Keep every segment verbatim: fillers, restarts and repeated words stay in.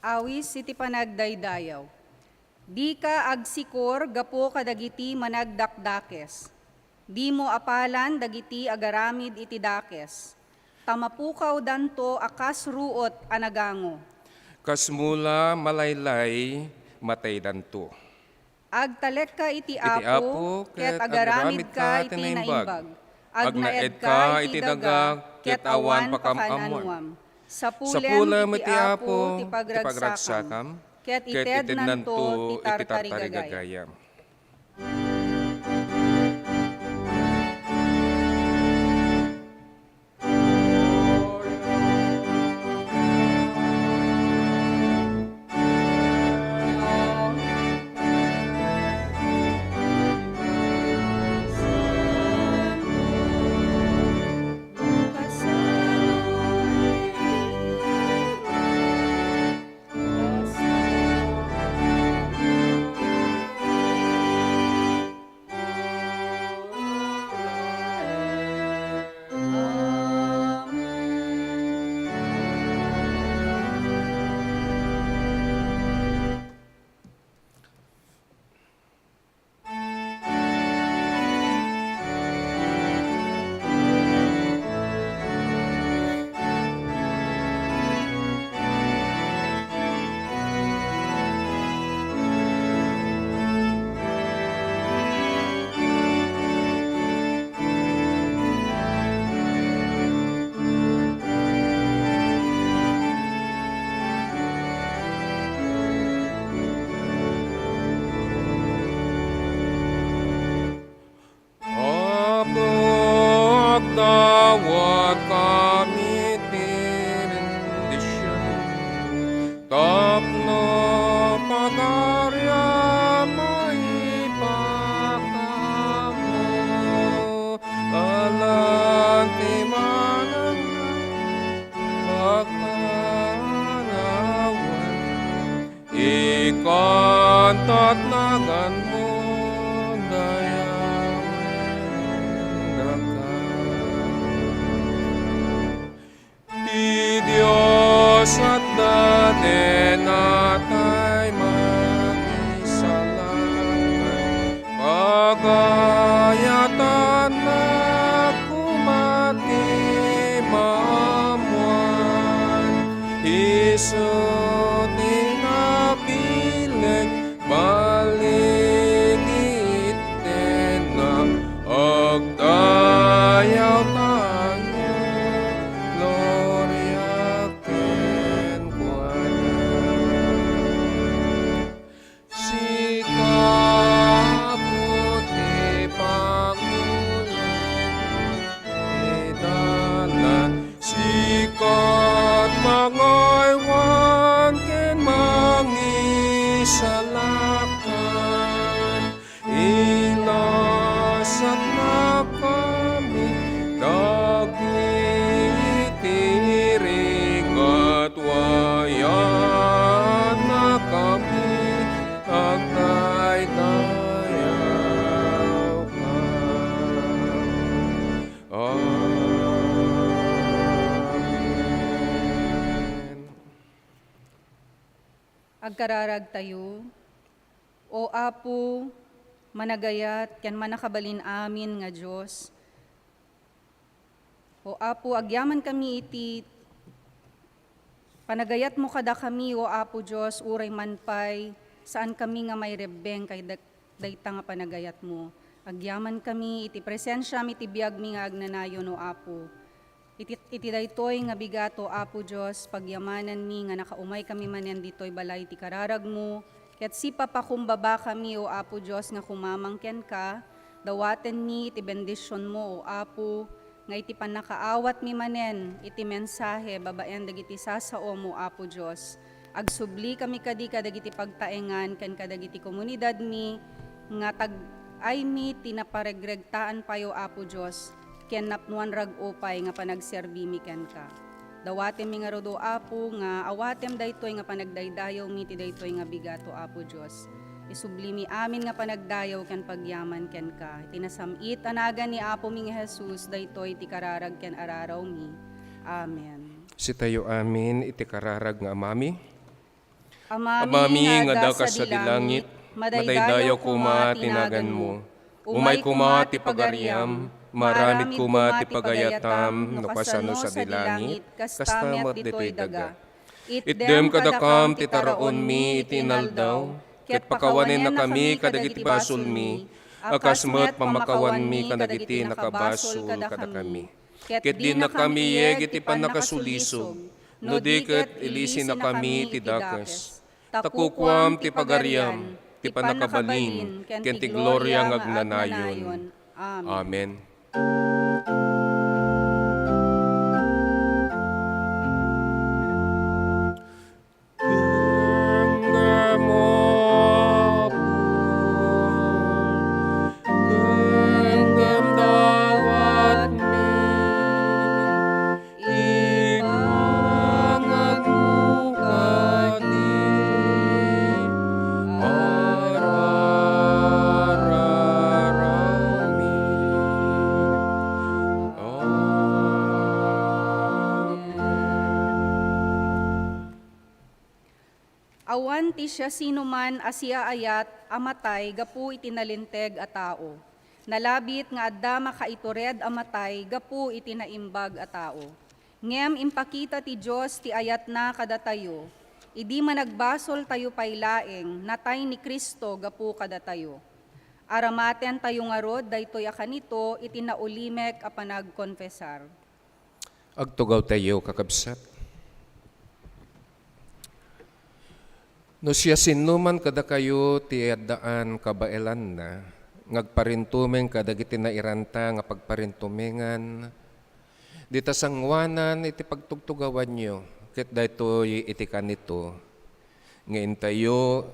Awis iti panagdaydayaw. Dika agsikor gapu kadagiti managdakdakes. Dimo apalan dagiti agaramid iti dakes, ta mapukawdanto a kas ruot a nagango. Kas mula malaylay, mataydanto. Agtalekka iti Iti Apo, Apo, ket ket agaramidka agaramidka iti ti naimbag. Naimbag. Agnaedka iti daga, ket awan pakam-ammuan. Sapulem iti Apo ti pagragsakam, ket itednanto ti tartarigagayam. Apo, agdawat kami ti bendision, tapno pagariam maipakam, alan ti manang pagpanawan. Ikantat naganmo dayawen daka. Ti Dios adda den atay mangisalakan. Pagayatannak koma ti maammuan, isu ti nabileg, baligi itedna, agdayawtayo, gloria kenkuana. Sika, Apo, ti panguloen ti dalan, sika ti mangaywan ken mangisalakan. Ilasatnakami dagiti rigat, wayannakami, agdaydayawka. Amen. Agkararagtayo. O Apo, managayat ken mannakabalin amin nga Dios. O Apo, agyamankami iti panagayatmo kadakami, O Apo Dios, uray man pay, saankami nga mairebbeng kay dak-, dayta nga panagayatmo. Agyamankami iti presensiam iti biagmi nga agnanayon, O Apo. Iti, iti daytoy nga bigat, O Apo Dios, pagyamananmi nga nakaumaykami manen ditoy balay ti kararagmo, ket sipapakumbabakami, O Apo Dios, nga kumamang kenka. Dawatenmi iti bendisionmo, O Apo, nga iti pannakaawatmi manen iti mensahe babaen dagiti sasaom, O Apo Dios, agsublikami kadi kadagiti pagtaengan ken kadagiti komunidadmi nga tag-aymi ti naparegregtaan pay, O Apo Dios, ken napnoan rag-o pay nga panagserbimi kenka. Dawatenmi ngarud, O Apo, nga awatem daytoy nga panagdaydayawmi ti daytoy nga bigat, O Apo Dios. Isublimi amin nga panagdayaw ken pagyaman kenka. Iti nasam-it a nagan ni Apomi nga Jesus, daytoy ti kararag ken ararawmi. Amen. Sitayo amin iti kararag nga Amami. Amami nga adda sadi langit, madaydayaw koma ti naganmo. Umay koma ti pagariam, maaramid koma ti pagayatam no kasano sadi langit, kasta met ditoy daga. Itdem kadakam ti taraonmi iti inaldaw, ket pakawanennakami kadagiti basolmi, a kas met pamakawanmi kadagiti nakabasol kadakami. Ket dinakam iyeg iti pannakasulisog, no di ket ilisinakami iti dakes. Ta kukuam ti pagariam, ti pannakabalin, ken ti gloria nga agnanayon. Amen. Awan ti siasinoman a siaayat a matay gapu iti nalinteg a tao. Nalabit nga adda makaitured a matay gapu iti naimbag a tao. Ngem impakita ti Dios ti ayatna kadatayo, idi managbasoltayo pay laeng, natay ni Cristo gapu kadatayo. Aramatentayo ngarud daytoy a kanito iti naulimek a panagkonfesar. Agtugawtayo, kakabsat. No siasinoman kadakayo ti addaan kabaelanna, nga agparintumeng kadagiti nairanta nga pagparintumengan, dita sangoanan iti pagtugtugawanyo, ket daytoy iti kanito, nga intayo,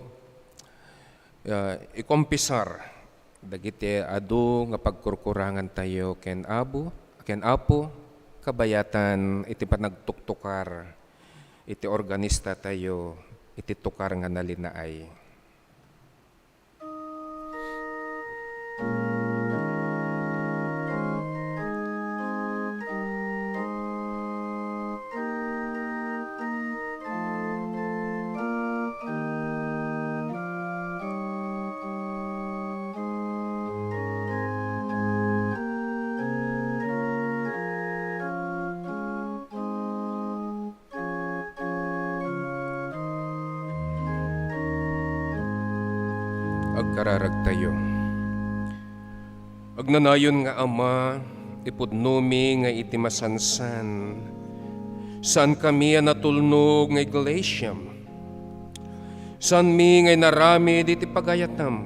ah, ikompisar dagiti adu nga pagkurkurangantayo ken Abu, ken Apo, kabayatan iti panagtuktukar iti organistatayo iti tukar nga nalinaay. Agkararagtayo. Agnanayon nga Ama, ipudnomi nga iti masansan, saankami a natulnog nga iglesiam. Saanmi nga inaramid iti pagayatam.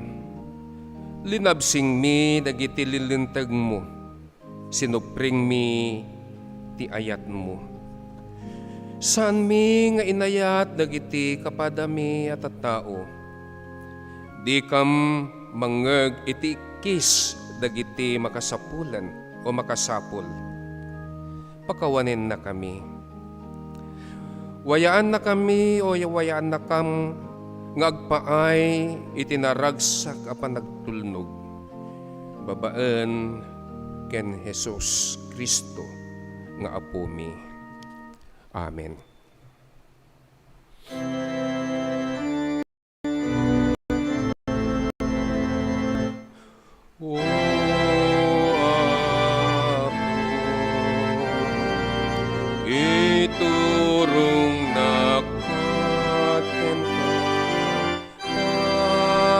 Linabsingmi dagiti lilintegmo. Sinupringmi ti ayatmo. Saanmi nga inayat dagiti kapadami a tattao. Dikam mangngeg iti ikkis dagiti makasapulan o makasapul. Pakawanennakami. Wayaannakami o wayaannakam nga agpaay iti naragsak a panagtulnog babaen ken Jesus Cristo nga Apomi. Amen. O Apo, iturongnak kenka,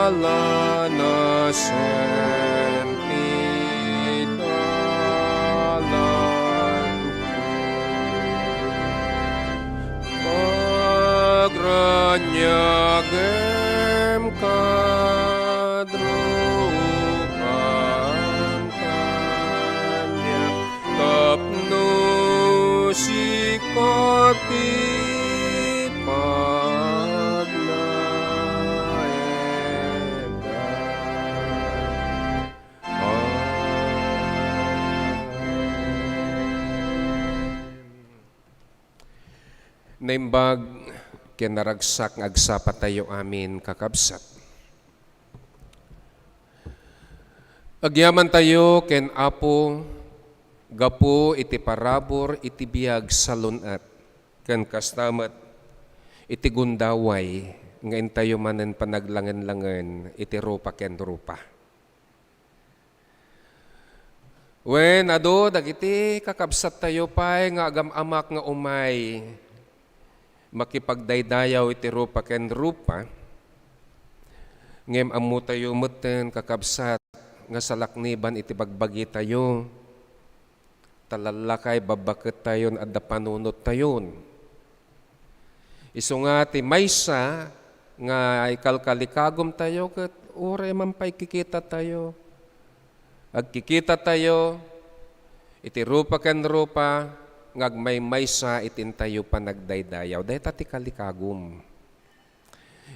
ala nasem ti dalan. Pagraniagem kadro kaniak tapno sika ti pagnaedda. Amen. Naimbag ken naragsak nga agsapatayo amin, kakabsat. Agyamantayo ken Apo gapu iti parabur iti biag salun-at, ken kasta met, iti gundaway nga intayo manen panaglangen-langen iti rupa ken rupa. Wen, adu dagiti kakabsattayo pay nga agam-amak nga umay makipagdaydayaw iti rupa ken rupa, ngem ammotayo metten, kakabsat, nga salakniban iti bagbagitayo, ta lallakay babbakettayon adda panunottayon. Isu nga ti maysa nga ikalkalikagumtayo ket uray man pay kikitatayo. Agkikitatayo iti rupa ken rupa nga agmaymaysa iti intayo panagdaydayaw. Dayta ti kalikagum.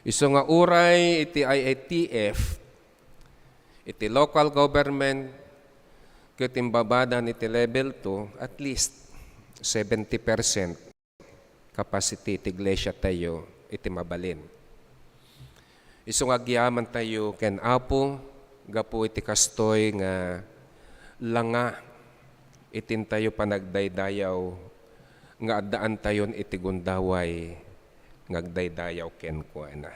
Isu nga uray iti I I T F, iti local government, ket imbabadan iti level two, at least seventy percent capacity ti iglesia tayo iti mabalin. Isu nga agyamantayo ken Apo gapu iti kastoy nga langa iti intayo panagdaydayaw nga addaantayon iti gundaway nga agdaydayaw kenkuana.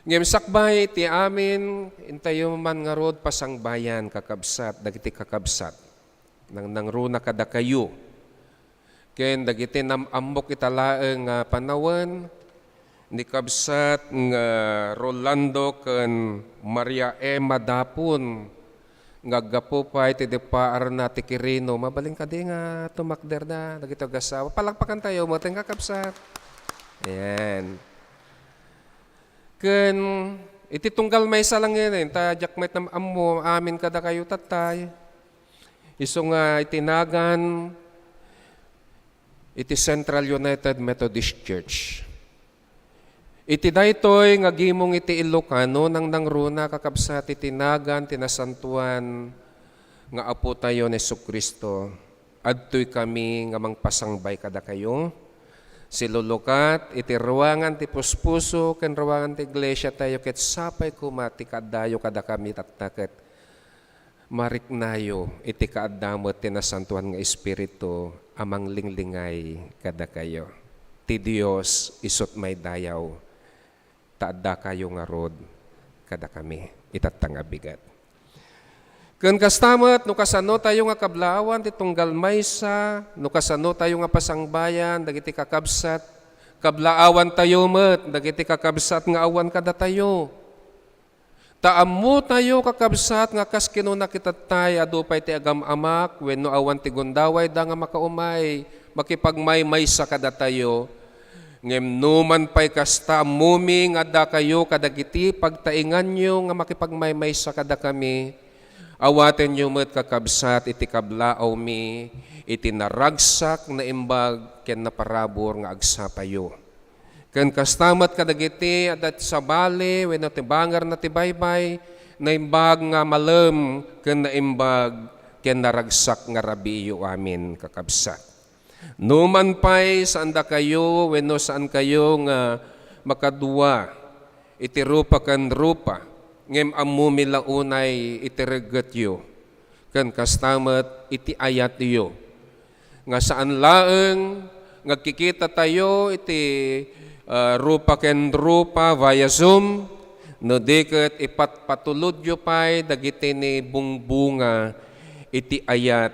Ngem sakbay ti amin, intayo man ngarud pasangbayan, kakabsat, dagiti kakabsat. Nangnangruna kadakayo ken dagiti nam-ammok ita laeng nga panawen, ni kabsat nga Rolando ken Maria Emma Dapon nga aggapu pay ti dipaarna ti Quirino. Mabalin kadi nga tumakderda dagiti agassawa? Palakpakantayo metten, kakabsat. Ayan. Ken iti tunggal maysa laengen, ta diak met nam-ammo amin kadakayo tattay. Isu nga iti nagan iti Central United Methodist Church. Iti daytoy nga gimong iti Ilocano, nangnangruna, kakabsat, iti nagan ti nasantoan nga Apotayo ni Jesu-Cristo. Adtoy kami nga mangpasangbay kadakayo. Silulukat iti ruangan ti puspuso ken ruangan ti iglesia tayo, ket sapay koma ti kaaddayo kadakami tatta, ket mariknayo iti kaadda met ti Nasantoan nga Espiritu a manglinglingay kadakayo. Ti Dios isut' maidayaw ta addakayo ngarud kadakami itatta nga bigat. Ken kasta met, no kasanotayo nga kablaawan ti tunggal maysa, no kasanotayo nga pasangbayan dagiti kakabsat, kablaawantayo met dagiti kakabsat nga awan kadatayo. Ta ammotayo, kakabsat, nga kas kinuna kitattay, adu pay ti agam-amak wenno awan ti gundawayda nga makaumay makipagmaymaysa kadatayo. Ngem numan pay kasta, ammomi nga addakayo kadagiti pagtainganyo nga makipagmaymaysa kadakami. Awatenyo met, kakabsat, iti kablaawmi iti naragsak, naimbag, ken naparabur nga agsapayo. Ken kasta met kadagiti adda ti sabali wenno ti bangerna ti baybay, naimbag nga malem ken naimbag ken naragsak nga rabiiyo amin, kakabsat. Numan pay saandakayo wenno saankayo nga makadua iti rupa ken rupa, ngem ammomi la unay iti reggetyo, ken kasta met iti ayatyo, nga saan laeng nga agkikitatayo iti, ah, rupa ken rupa via Zoom, no di ket ipatpatulodyo pay dagiti ni bungbunga iti ayat,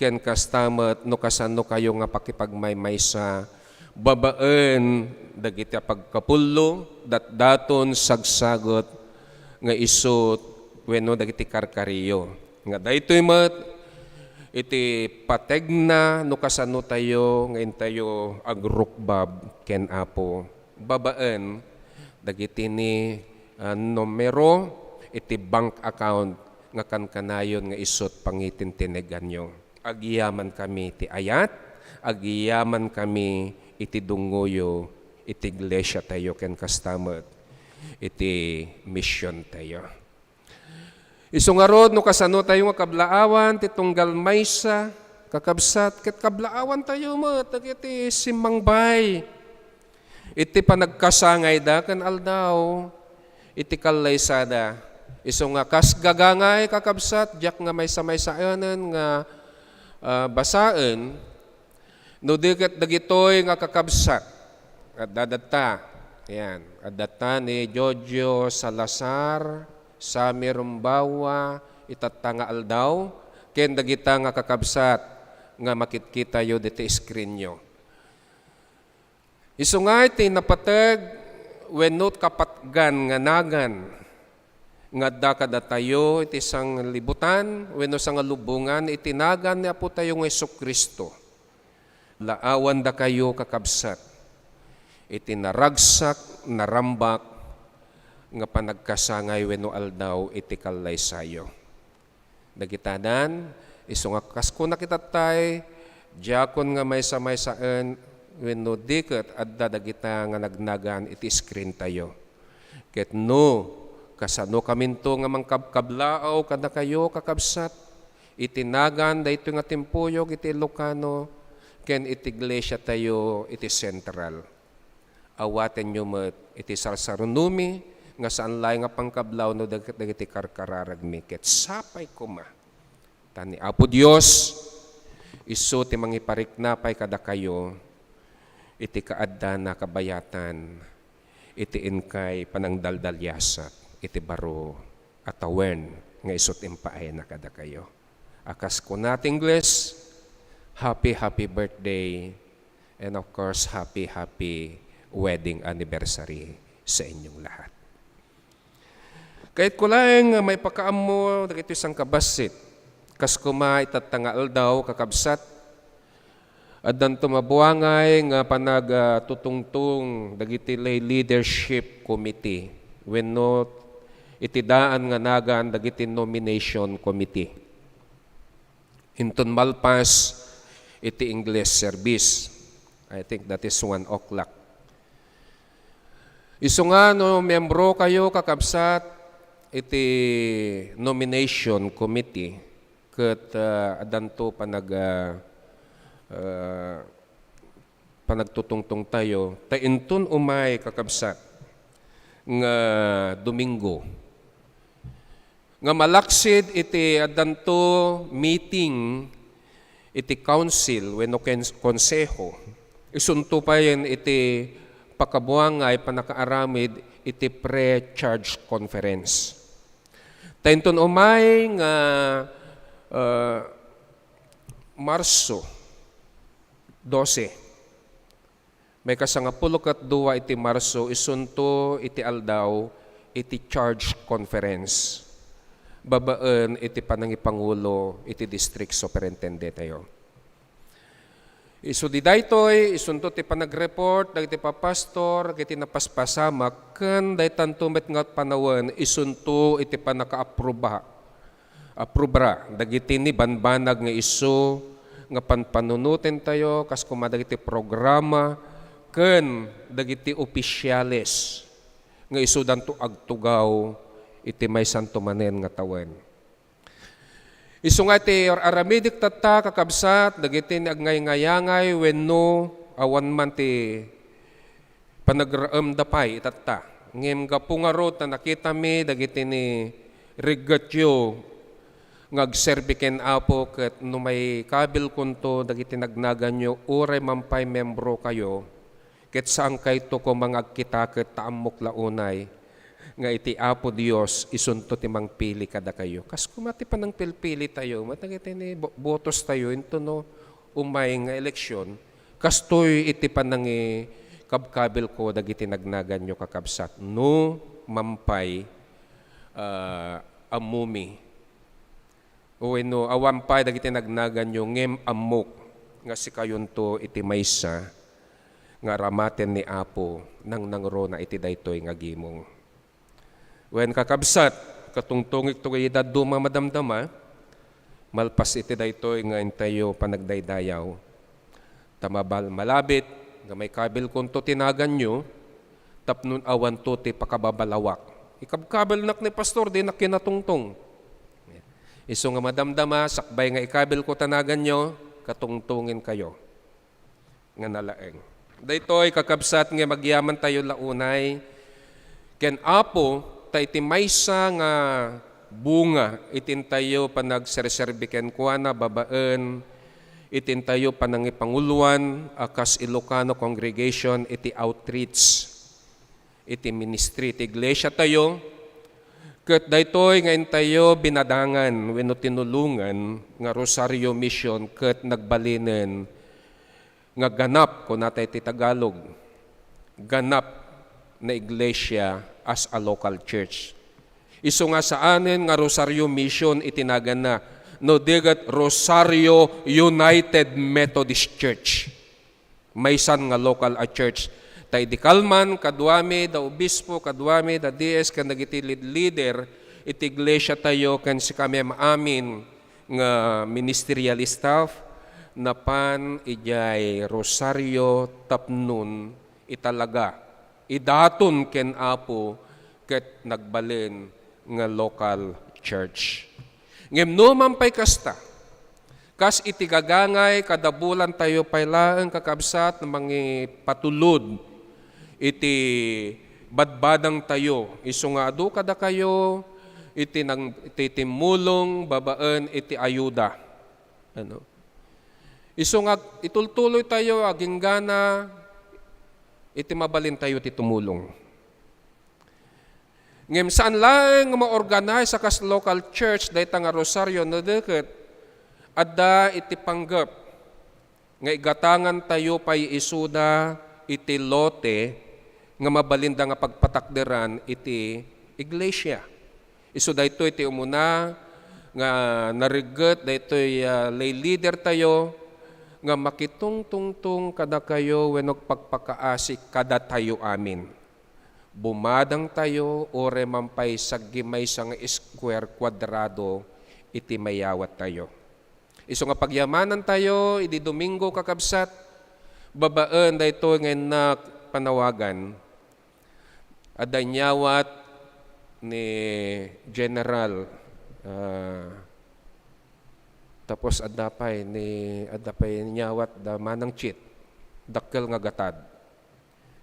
ken kasta met no kasanokayo nga pakipagmaymaysa babaen dagiti a pagkapullo, datdaton, sagsagut nga isut' wenno dagiti karkariyo. Nga daytoy met iti pategna no kasanotayo nga intayo agrukbab ken Apo babaen dagiti ni, ah, numero iti bank account nga kankanayon nga isut' pangitintineganyo. Agyamankami ti ayat, agyamankami iti dungoyo iti iglesiatayo ken kasta met iti misiontayo. Isu ngarud, no kasanotayo nga kablaawan ti tunggal maysa, kakabsat, ket kablaawantayo met dagiti simmangbay iti panagkasangayda ken aldaw iti kallaysada. Isu nga kas gagangay, kakabsat, diak nga maysa-maysaenen nga, ah, basaen, no di ket dagitoy nga kakabsat, Adda datta. Yan. Addatta ni Jojo Salazar, Sammy Rumbawa, itatta nga aldaw, ken dagita nga kakabsat nga makitkitayo diti screenyo. Isu nga iti napateg wenno kapatgan nga nagan nga adda kadatayo iti sanglibutan wenno sangalubongan iti nagan ni Apotayo nga Jesu-Cristo. Laawandakayo, kakabsat, iti naragsak, narambak nga panagkasangay wenno aldaw iti kallaysayo. Dagitadan, isu nga kas kunakitattay, diakon nga maysa-maysaen wenno di ket adda dagita nga nagnagan iti screen tayo. Ket no, kasano kaminto nga mangkabkablaaw kadakayo, kakabsat, iti nagan daytoy nga timpuyog iti Ilocano ken iti iglesia tayo iti Central. Awatenyo met iti sarsarunami nga saan laeng nga pangkablaw no dag-, dagiti karkararagmi ket sapay koma. Ta ni Apo Dios, isu ti mangiparikna pay kadakayo iti kaaddana kabayatan iti inkay panangdaldaliasat iti baro a tawen nga isu ti impaayna kadakayo. A kas kuna ti Ingles, "Happy, happy birthday, and of course, happy, happy wedding anniversary sa inyong lahat." Kayatko laeng nga maipakaammo dagiti sangkabassit. Kas koma itatta nga aldaw, kakabsat, addanto mabuangay nga panagtutungtong dagiti lay leadership committee wenno iti daan nga nagan dagiti nomination committee. Inton malpas iti English service, I think that is one o'clock. Isu nga no miyembro kayo, kakabsat, iti nomination committee, ket, ah, addanto panag-, ah, ah, panagtutungtong tayo, ta inton umay, kakabsat, nga Domingo, nga malaksid iti addanto meeting iti council wenno kens-, konseho, isunto payen iti pakabuangay pannakaaramid iti pre-charge conference. Ta inton umay nga, ah, Marso dose, may kasangapulo ket dua iti Marso, isunto iti aldaw iti charge conference babaen iti panangipangulo iti district superintendentayo. Isu di daytoy, isunto ti panagreport dagiti papastor, dagiti napaspasamak, ken daytanto met nga panawen, isunto iti pannakaapruba, aprubra dagiti ni banbanag nga isu nga panpanunotentayo, kas koma dagiti programa ken dagiti ofisiales nga isudanto agtugaw iti maysanto manen nga tawen. Isu nga iti ar-aramidek tatta, kakabsat, dagiti ni agngayngayangay wenno awan man ti panagraemda pay itatta. Ngem gapu ngarud ta nakitami dagiti ni reggetyo nga agserbi ken Apo, ket no maikabilkonto dagiti nagnaganyo, uray man pay membro kayo, ket saankayto koma nga agkitaket ta ammok la unay nga iti Apo Dios isunto ti mangpili kadakayo. Kas koma ti panangpilpili tayo, met dagiti ni bo-, botos tayo, inton no umay nga eleksyon, kastoy iti panangikabkabilko dagiti nagnaganyo, kakabsat, no mampay, ah, ammumi. Wenno awan pay dagiti nagnaganyo ngem ammok nga sikayonto iti maysa nga aramaten ni Apo nangnangruna iti daytoy nga gimong. Wen, kakabsat, katungtungikto iti dadduma madamdama, malpas iti daytoy nga intayo panagdaydayaw. Ta mabal-, malabit nga maikabilkonto ti naganyo tapno awanto ti pakababalawak. Ikabkabilnak ni pastor, dinak kinatungtong. Isu nga madamdama, sakbay nga ikabilko ta naganyo, katungtongenkayo nga nalaeng. Daytoy, kakabsat, nga agyamantayo la unay ken Apo, ta iti maysa nga bunga iti intayo panagserserbi kenkuana babaen Iti intayo panangipanguloan a kas Ilocano congregation iti outreach, iti ministry ti iglesia tayo, ket daytoy nga intayo binadangan wenno tinulongan nga Rosario Mission ket nagbalinen nga ganap, kunata iti Tagalog, ganap na iglesia as a local church. Isu nga saanen nga Rosario Mission iti naganna, no di ket Rosario United Methodist Church. Maysan nga local a church. Ta idi kalman, kaduami da obispo, kaduami da D S, ken dagiti lead-, leader iti iglesia tayo, ken sikami amin nga ministerial staff, napan idiay Rosario tapnon italaga, idaton ken Apo, ket nagbalin nga local church. Ngem no man pay kasta, kas iti gagangay, kadabulan tayo pay laeng, kakabsat, mangipatulod iti badbadang tayo. Isu nga adu kadakayo iti nang-, iti timmulong babaen iti ayuda. Ano? Isu nga itultuloy tayo, aginggana iti mabalin tayo ti tumulong. Ngem saan laeng nga ma-organize a kas local church dayta nga Rosario, no di ket adda iti panggep nga igatangan tayo pay isuda iti lote nga mabalinda nga pagpatakderan iti iglesia. Isu daytoy ti umuna nga naregget daytoy, ah, lay leader tayo nga makitungtungtong kadakayo wenno agpakpakaasi kadatayo amin. Bumadang tayo, uray man pay saggi maysa nga square kuadrado iti mayawat tayo. Isu nga pagyamanan tayo idi Domingo, kakabsat, babaen daytoy nga innak panawagan, adda inyawat ni General, ah, tapos adda pay ni, adda pay inyawat da Manang Chit, dakkel nga gatad.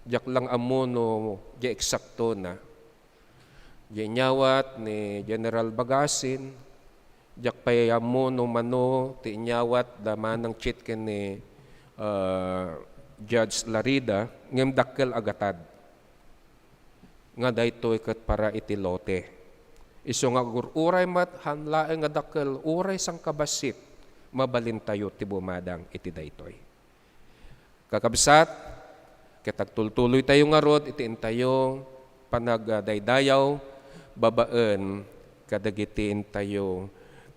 Diak lang ammo no di eksaktona. Di inyawat ni General Bagasin, diak pay ammo no mano ti inyawat da Manang Chit ken ni, ah, Judge Larida, ngem dakkel a gatad nga daytoy ket para iti lote. Isu nga agur-uray met, haan laeng nga dakkel, uray sangkabassit, mabalintayo ti bumadang iti daytoy. Kakabsat, ket agtultuloytayo ngarud iti intayo panagdaydayaw babaen kadagiti intayo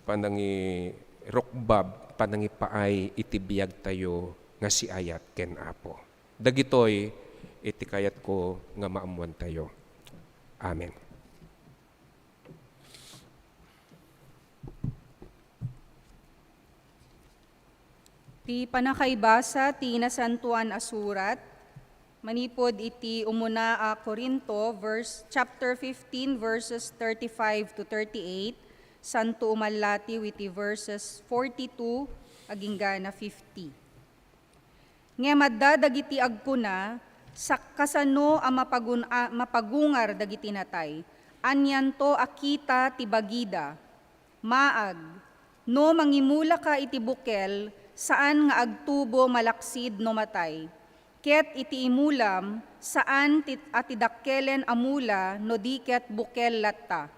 panangirukbab, panangipaay iti biagtayo nga siayat ken Apo. Dagitoy iti kayatko nga maammoantayo. Amen. Ti pannakaibasa ti Nasantoan a Surat manipud iti umuna a Corinto, verse, chapter fifteen, verses thirty-five to thirty-eight, santo umallatiw iti verses forty-two agingga na fifty. Ngem adda dagiti agkuna, "Sa-, kasano a mapagun-, a mapagungar dagiti natay? Anianto a kita ti bagida?" Maag, no mangimulaka iti bukel, saan nga agtubo malaksid no matay. Ket iti imulam, saan ti, a ti dakkelen a mula no di ket bukel latta.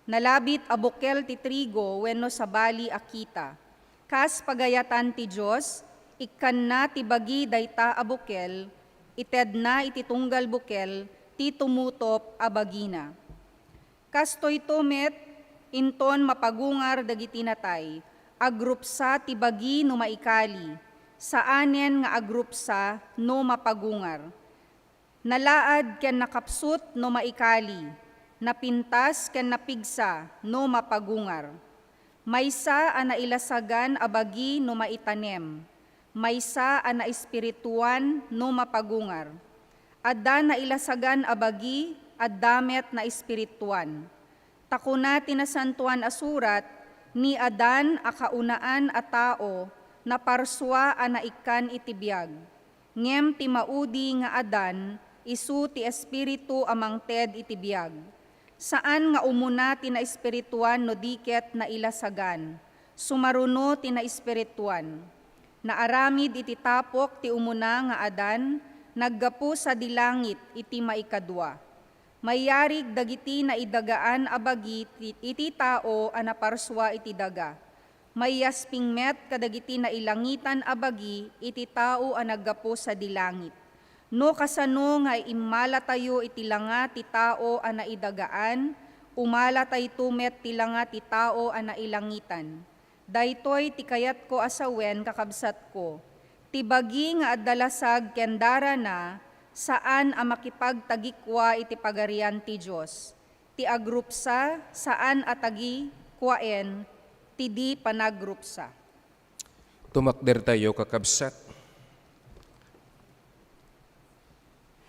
Nalabit a bukel ti trigo wenno sabali a kita. Kas pagayatan ti Dios, ikkanna ti bagi dayta a bukel, itedna iti tunggal bukel ti tumutop a bagina. Kastoyto met, inton mapagungar dagiti natay, agrupsa ti bagi no maikali, saanen nga agrupsa no mapagungar. Nalaad ken nakapsut no maikali, napintas ken napigsa no mapagungar. Maysa a nailasagan a bagi no maitanem, maysa a naespirituan no mapagungar. Adda nailasagan a bagi, adda met naespirituan. Ta kuna ti Nasantoan a Surat, ni Adan a kaunaan a tao, naparsua a naikkan iti biag. Ngem ti maudi nga Adan, isu ti Espiritu a mangted iti biag. Saan nga umuna ti naespirituan no di ket nailasagan. Sumaruno ti naespirituan. Naaramid iti tapok ti umuna nga Adan, naggapu sadi langit iti maikadua. Mayarig dagiti naidagaan a bagi ti, iti tao a naparsua iti daga. Maiyasping met kadagiti nailangitan a bagi iti tao a naggapu sadi langit. No kasano nga immalatayo iti langa ti tao a naidagaan, umalatayto met ti langa ti tao a nailangitan. Daytoy ti kayatko a sawen, kakabsatko. Ti bagi nga adda lasag ken darana, saan a makipagtagikua iti Pagarian ti Dios. Ti agrupsa, saan a tagikuaen ti di panagrupsa. Tumakdertayo, kakabsat.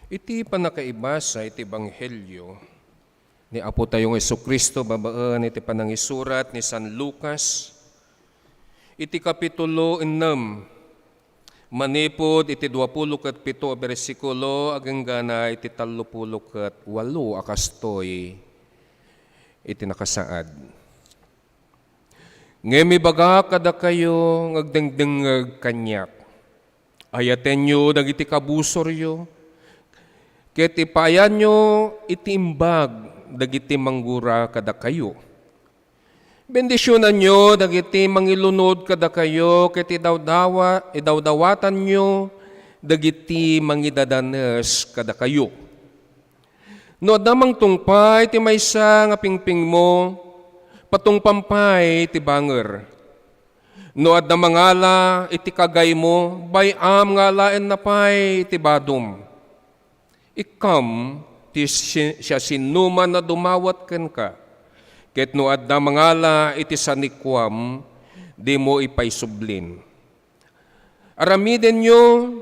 Iti pannakaibasa iti Ebanghelio ni Apo tayo nga Jesu-Cristo babaen iti panangisurat ni San Lucas, iti kapitulo ennem, manipud iti duapulo ket pito a bersikulo agingga iti tallopulo ket walo a kastoy iti nakasaad. Ngem ibagak kadakayo nga agdengdengngeg kaniak, ayatenyo dagiti kabusoryo, ket ipaayanyo iti imbag dagiti manggura kadakayo. Bendisionanyo dagiti mangilunod kadakayo ket idawdawa-, idawdawatanyo dagiti mangidadanes kadakayo. No adda mangtungpal iti maysa nga pingpingmo, patungpam pay ti banger. No adda mangala iti kagaymo, bay-am nga alaenna pay ti badom. Ikkam ti si-, siasinoman a dumawat kenka, ket no adda mangala iti sanikuam, dimo ipay sublin. Aramidenyo,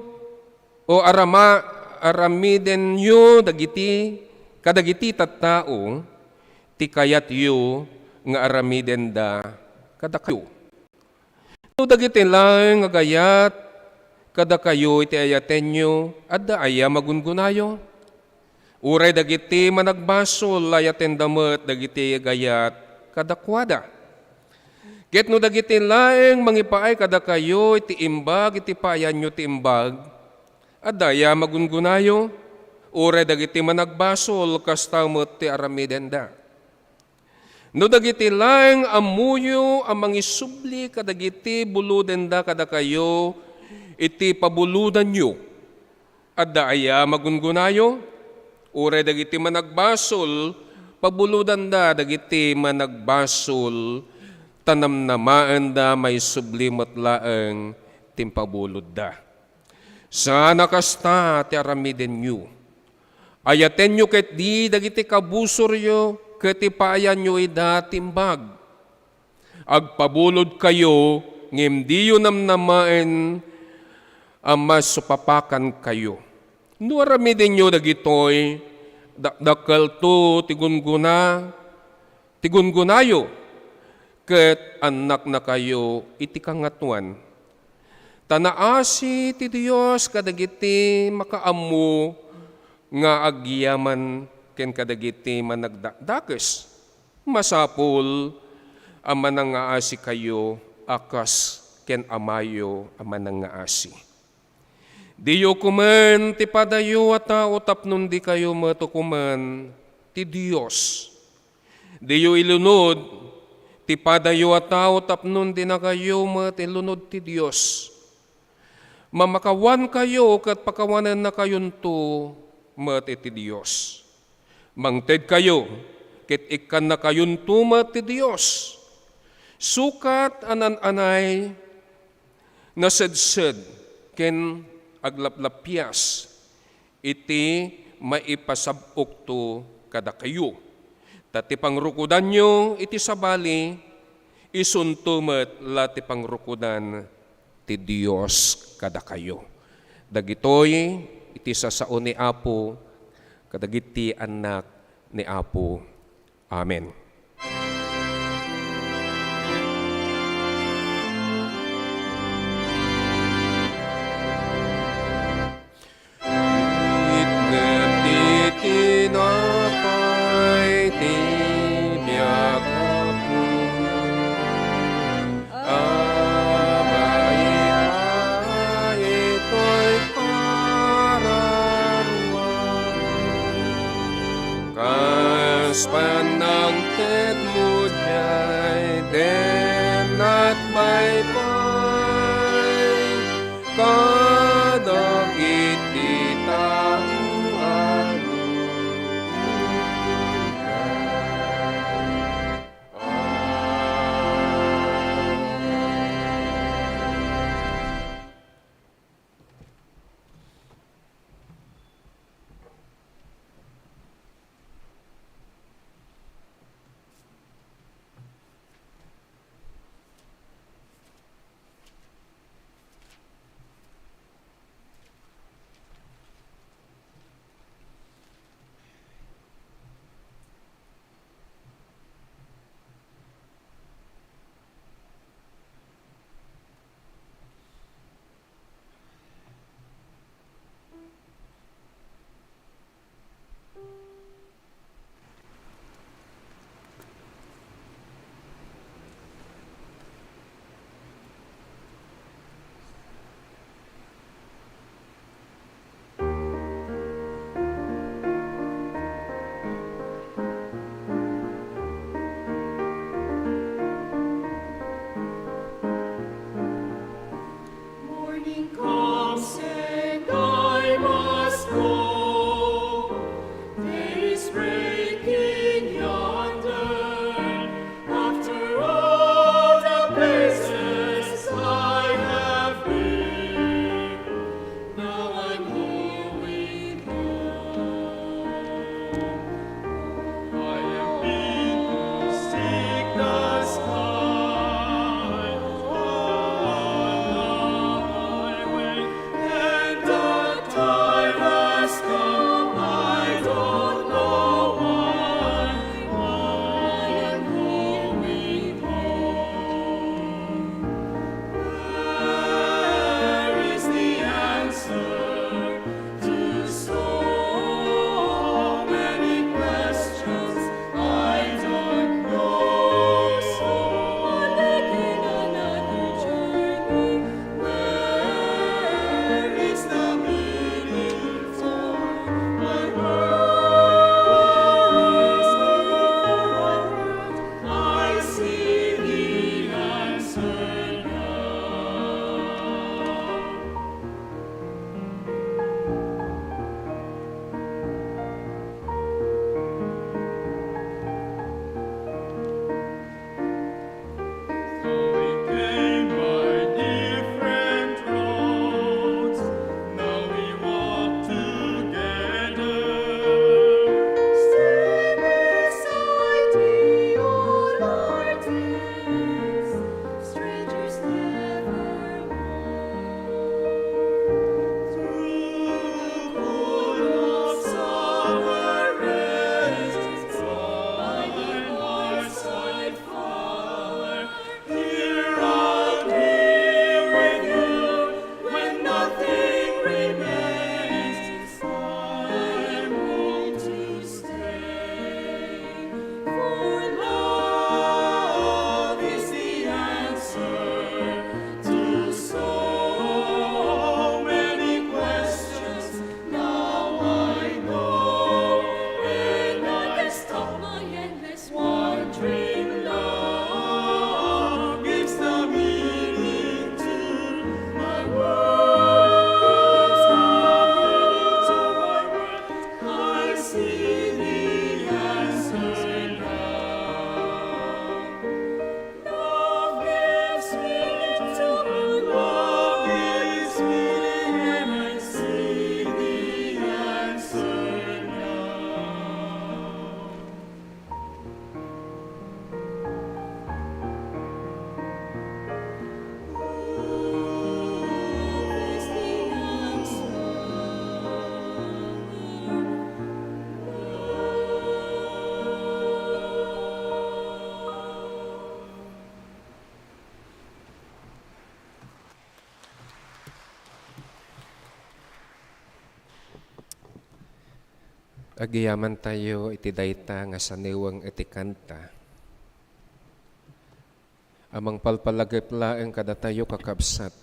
o arama-, aramidenyo dagiti, kadagiti tattao ti kayatyo nga aramidenda kadakayo. No dagiti laeng nga agayat kadakayo iti ayatenyo, adda aya magungunayo? Uray dagiti managbasol, ayatenda met dagiti agayat kadakuada. Ket no dagiti laeng mangipaay kadakayo iti imbag iti paayanyo ti imbag, adda aya magungunayo? Uray dagiti managbasol, kasta met ti aramidenda. No dagiti laeng ammoyo a mangisubli kadagiti bulodenda kadakayo iti pabulodanyo, adda aya magungunayo? Uray dagiti managbasol, pabulodanda dagiti managbasol, ta namnamaenda maisubli met laeng ti impabulodda. Saan a kasta ti aramidenyo. Ayatenyo ketdi dagiti kabusoryo ket ipaayanyo ida ti imbag. Agpabulodkayo, ngem diyo namnamaen a masupapakankayo. No aramidenyo dagitoy, dakdakkelto ti gungguna, ti gungunayo, ket annaknakayo iti Kangatoan. Ta naasi ti Dios kadagiti makaammo nga agyaman ken kadagiti managdakdakes. Masapul a manangngaasikayo a kas ken Amayo a manangngaasi. Diyo ukomen ti padayo a tao tapno dikayo met ukomen ti Dios. Diyo ilunod ti padayo a tao tapno dinakayo met ilunod ti Dios. Mamakawankayo ket pakawanennakayonto met iti Dios. Mangtedkayo ket ikkannakayonto met ti Dios. Sukat a naan-anay, nasedsed, ken aglaplapias iti maipasab-okto kadakayo. Ta ti pangrukodanyo iti sabali, isunto met la ti pangrukodan ti Dios kadakayo. Dagitoy iti sasao ni Apo kadagiti annak ni Apo. Amen. Itnem ti tinapay ti biag, Apo, a Panangtetmo diay dennat baybay kadagiti tao a dumtulgay. Morning comes and I must go. Day is breaking yonder. After all the places I have been, now I'm going home. I have been to seek the sky. On my way and the time has come, I don't know why. I am going home. Where is the answer to so many questions? I don't know. So I'll begin another journey. Where is the meaning for my worries? I see the answer now. So we came by different roads, now we walk together. Stay beside me all our days, strangers nevermore. Through the cool of summer rays, from my heart's side far, here I'll be with you when nothing remains. I am going to stay, for love is the answer to so many questions. Now I know, and I can stop my endless wandering. Love gives the meaning to my words, the meaning to my words. I see the answer now. Love gives meaning to my words. Love gives meaning, and I see the answer now. Agyamantayo iti dayta nga saniweng iti kanta a mangpalpalagip laeng kadatayo, kakabsat,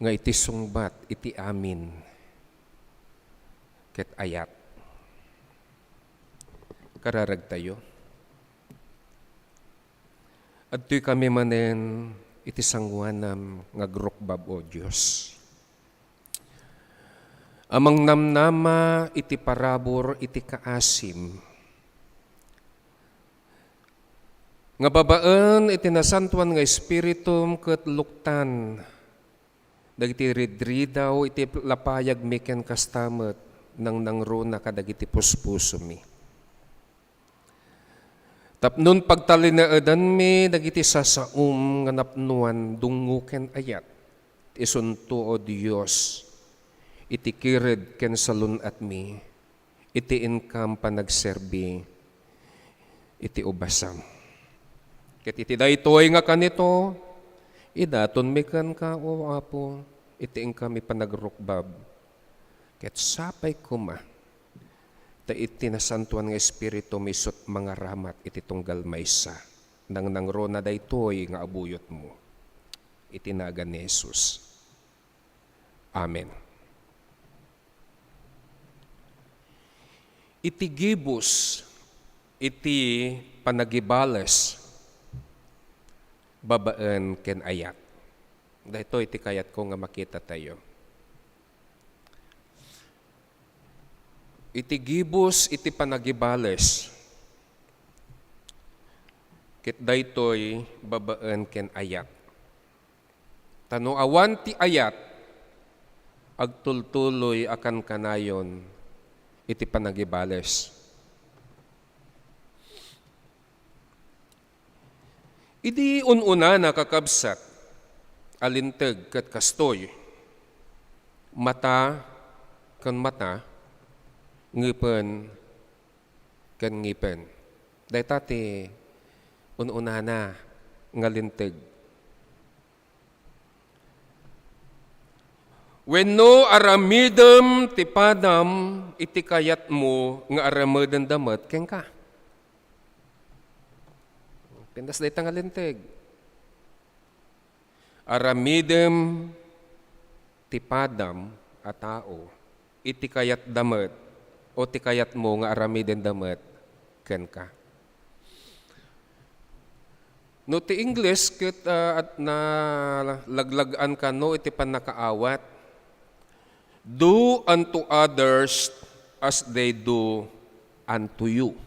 nga iti sungbat iti amin ket ayat. Kararagtayo. Adtoy kami manen iti sanguanam nga agrukbab, O Dios. Amangnamnama iti parabur iti kaasim, nga babaen iti nasantoan nga Espiritum ket luktan dagiti ridridaw iti lapayagmi ken kasta met nangnangruna kadagiti puspusomi. Tapnon pagtalinaedanmi dagiti sasaom nga napnoan dungngo ken ayat, isunto, O Dios, iti kired ken salun-atmi, iti inkam panagserbi iti ubasam. Ket iti daytoy nga kanito, idatonmi kenka, O Apo, iti inkami panagrukbab. Ket sapay koma ta iti Nasantoan nga Espiritum isut' mangaramat iti tunggal maysa. Nangnangruna daytoy nga abuyotmo. Iti nagan ni Jesus. Amen. Iti gibus iti panagibales babaen ken ayat. Daytoy ti kayatko nga makitatayo. Iti gibus iti panagibales, ket daytoy babaen ken ayat. Ta no awan ti ayat, agtultuloy a kankanayon iti panagibales. Idi un-unana, kakabsat, a linteg ket kastoy, mata ken mata, ngipen ken ngipen. Dayta ti un-unana nga linteg. Wenno aramidem ti padam iti kayatmo nga aramidenda met kenka. Pintas dayta nga linteg. Aramidem ti padam a tao iti kayatda met o ti kayatmo nga aramidenda met kenka. No ti Ingles ket, ah, at nalaglag-an kano iti pannakaawat, "Do unto others as they do unto you."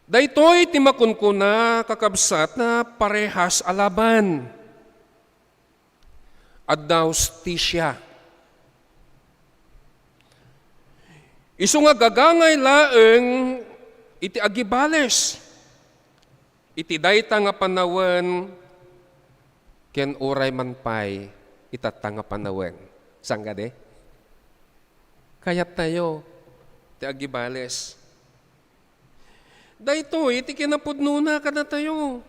Daytoy ti makunkuna, kakabsat, a parehas a laban. Adda hustisia. Isu nga gagangay laeng iti agibales iti dayta nga panawen ken uray man pay itatta nga panawen. Saan kadi? Kayattayo ti agibales. Daytoy ti kinapudnona kadatayo.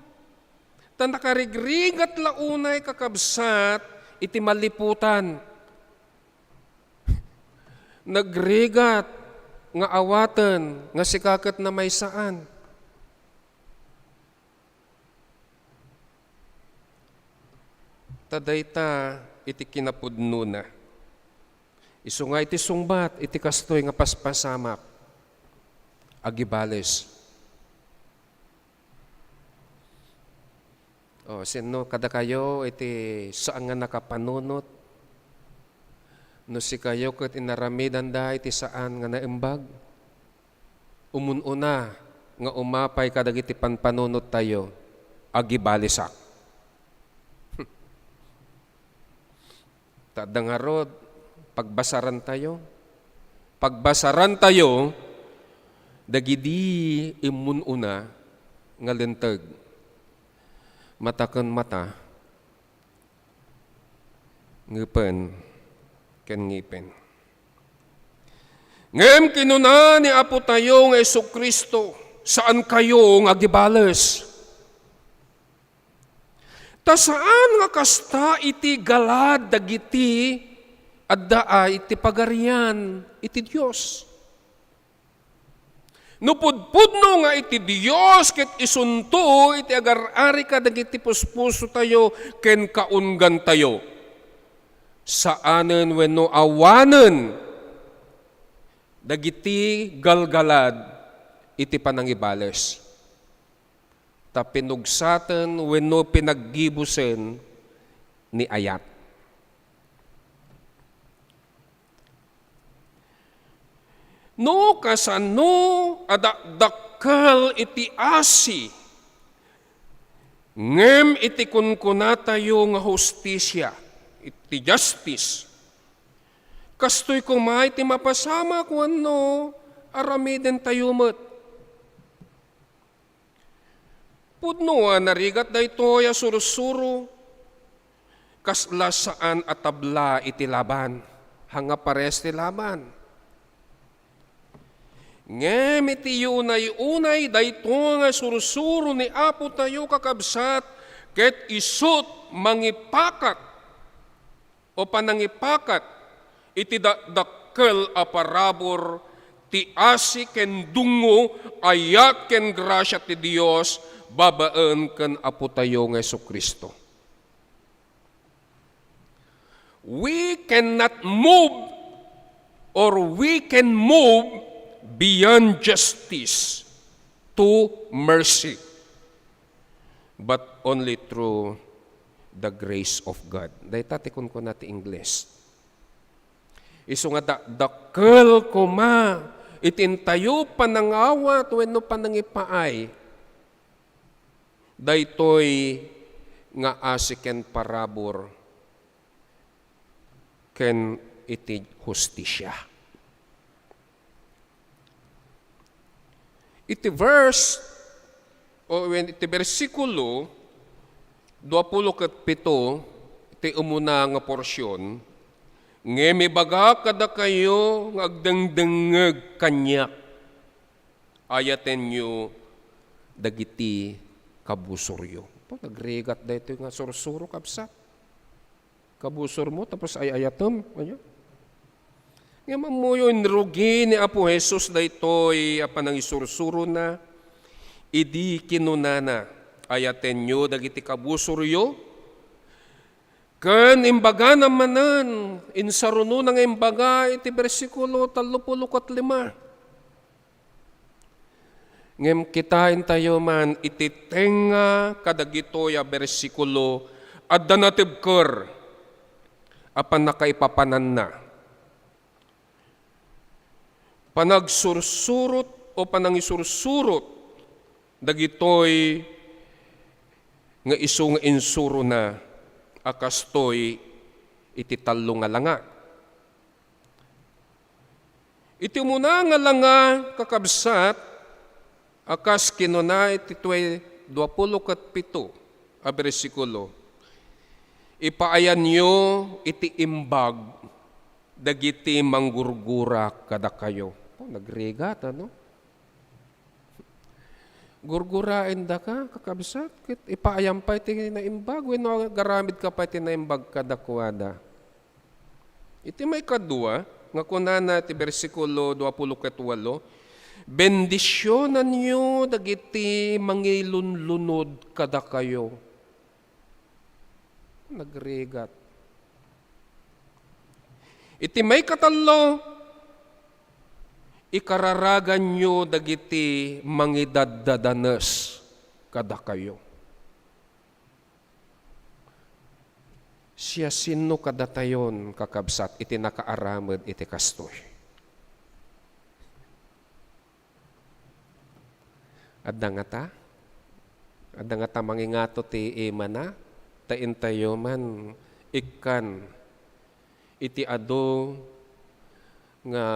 Ta nakarigrigat la unay, kakabsat, iti maliputan. Nagrigat nga awaten nga sika ket namaysaan. Ta dayta iti kinapudnona. Isu nga iti sungbat iti kastoy nga paspasamak, agibales. O, sinno kadakayo iti saan nga nakapanunot? No sikayo ket inaramidanda iti saan nga naimbag, umun-una nga umapay kadagiti panpanunottayo, agibalesak. Ta adda ngarud, pagbasarantayo. Pagbasarantayo dagidi immun-una nga linteg. Mata ken mata, ngipen ken ngipen. Ngem kinuna ni Apotayo nga Jesu-Cristo, "Saankayo nga agibales." Ta saan nga kasta iti galad dagiti adda iti Pagarian iti Dios. No pudpudno nga iti Dios ket isunto iti agar-ari kadagiti puspusotayo ken kaunggantayo, saanen wenno awanen dagiti galgalad iti panangibales, ta pinugsaten wenno pinaggibusen ni ayat. No kasano a dakdakkel iti asi, ngem iti kunkunatayo nga hustisia, iti justice, kastoy koma iti mapasamak wenno aramidentayo met. Pudno a narigat daytoy a sursuro, kasla saan a tabla iti Laban, haan nga pares ti Laban. Ngem iti unay-unay daytoy nga sursuro ni Apo tayo, kakabsat, ket isut' mangipakat o panangipakat iti dakdakkel a parabur ti asi ken dungngo, ayat ken grasia ti Dios babaen ken Apo tayo nga Jesu-Cristo. We cannot move, or we can move beyond justice to mercy, but only through the grace of God. Dayta ti kunkuna ti Ingles. Isu nga dakdakkel koma iti intayo panangawat wenno panangipaay daytoy nga asi ken parabur ken iti hustisia. Iti verse, o wen, iti bersikulo duapulo ket pito, iti umuna nga porsion, ngem ibagak kadakayo nga agdengdengngeg kaniak, ayatenyo dagiti kabusoryo. Po, nagrigat daytoy nga sursuro, kabsat. Kabusormo, tapos ay-ayatem, ania? Ngem ammoyo, inrugi ni Apo Jesus daytoy a panangisursurona, idi kinunana, "Ayatenyo dagiti kabusoryo." Ken imbagana manen, insarunona nga imbaga iti bersikulo tallopulo ket lima. Ngem kitaentayo man iti tengnga kadagitoy a bersikulo, adda natibker a pannakaipapananna. Panagsursurot o panangisursurot dagitoy nga isu nga insurona a kastoy iti tallo nga langa. Iti umuna nga langa, kakabsat, a kas kinuna iti tuay duapulo ket pito a bersikulo, "Ipaayanyo iti imbag dagiti manggurgura kadakayo." Oh, nagrigat, ano? Gurguraendaka, kakabsat, ket ipaayam pay ti naimbag, wenno agaramidka pay ti naimbag kadakuada. Iti maikadua, nga kunana ti bersikulo duapulo ket walo, "Bendisionanyo dagiti mangilunlunod kadakayo." Nagrigat. Iti maikatallo, "Ikararaganyo dagiti mangidaddadanes kadakayo." Siasino kadatayon, kakabsat, iti nakaaramed iti kastoy? Adda ngata? Adda ngata mangingato ti imana? Ta intayo man ikkan iti adu nga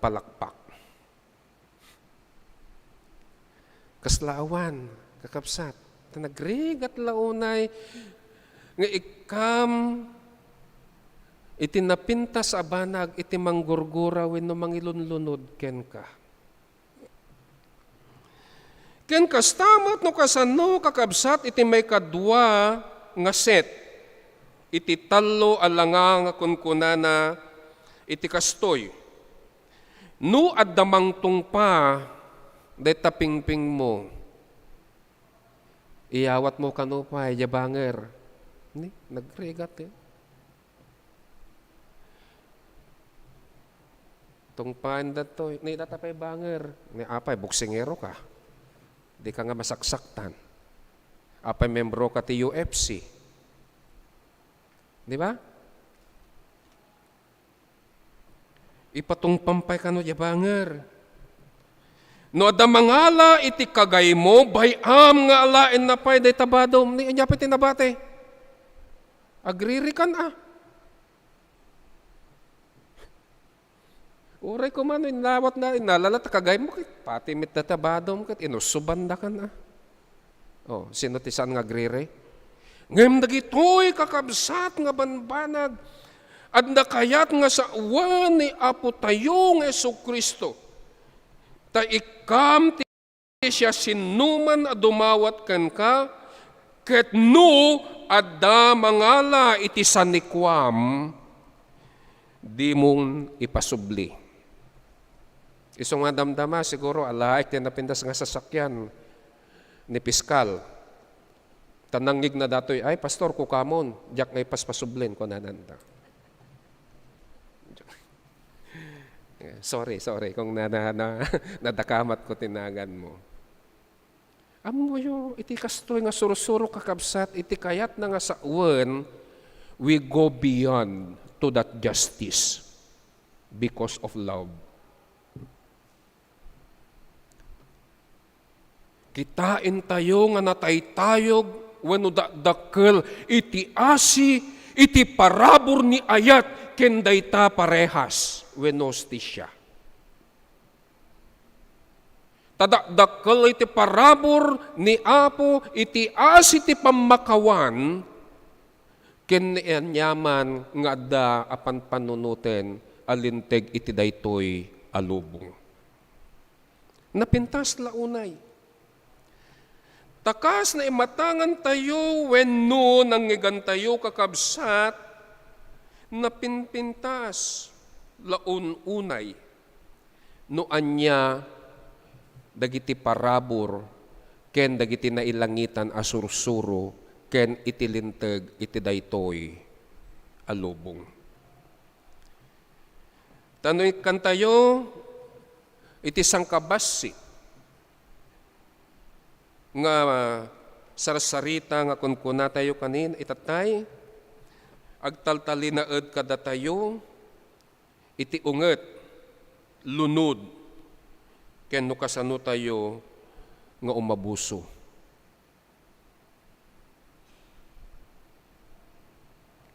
palakpak. Kasla awan, kakabsat, ta nagrigat la unay nga ikkam iti napintas a banag iti manggurgura wenno mangilunlunod kenka. Ken kasta met no kasano, kakabsat, iti maikadua nga set, iti tallo a langa nga kunkunana iti kastoy, "No adda mangtungpa dayta pingpingmo, iyawatmo kano pay diay banger." Ni, nagrigat, eh. Tungpaen datoy. Ni data pay banger. Ni apay, boksingero ka. Di ka nga masaksaktan. Apay, membro ka ti U F C. Di ba? Ipatungpam pay kano diay banger. No adda mangala iti kagaymo, bay-am nga alaenna pay dayta badom. Ni, ania pay ti nabati? Agririkan, a. Uray koma no inawatna, inalala ta kagaymo ket pati met dayta badom ket inusubandakan, a. Oh, sino ti saan nga agriri? Ngem dagitoy, kakabsat, nga banbanag, adda kayat nga sawen ni Apo tayo nga Jesu-Cristo. Ta ikkam ti siasinoman a dumawat kenka, ket no adda mangala iti sanikuam, dimon ipasubli. Isu nga damdama, siguro, alaek ti napintas nga sasakyan ni piskal. Ta nangngegna datoy, "Ay, pastor, kukamon, diak nga ipaspasublin," kunananda. Sorry, sorry kung na, na, na, nadakamat ko ti naganmo. Ammoyo, iti kastoy nga sursuro, kakabsat, iti kayatna nga sawen, we go beyond to that justice because of love. Kitaentayo nga nataytayog wenno dakdakkel iti asi, iti parabur ni ayat ken dayta parehas wenno hustisia. Ta dakdakkel iti parabur ni Apo iti asi ti pammakawan ken ni aniaman nga adda a panpanunoten a linteg iti daytoy a lubong. Napintas la unay. Ta kas naimatangantayo wenno nangngegantayo, kakabsat, napinpintas la un-, unay no ania dagiti parabur ken dagiti nailangitan a sursuro ken iti linteg iti daytoy a lubong. Ta no ikkantayo iti sangkabassit nga sarsarita nga kunkunatayo kanin, itatay, agtaltalinaed kadatayo iti unget, lunod, ken no kasanotayo nga umabuso.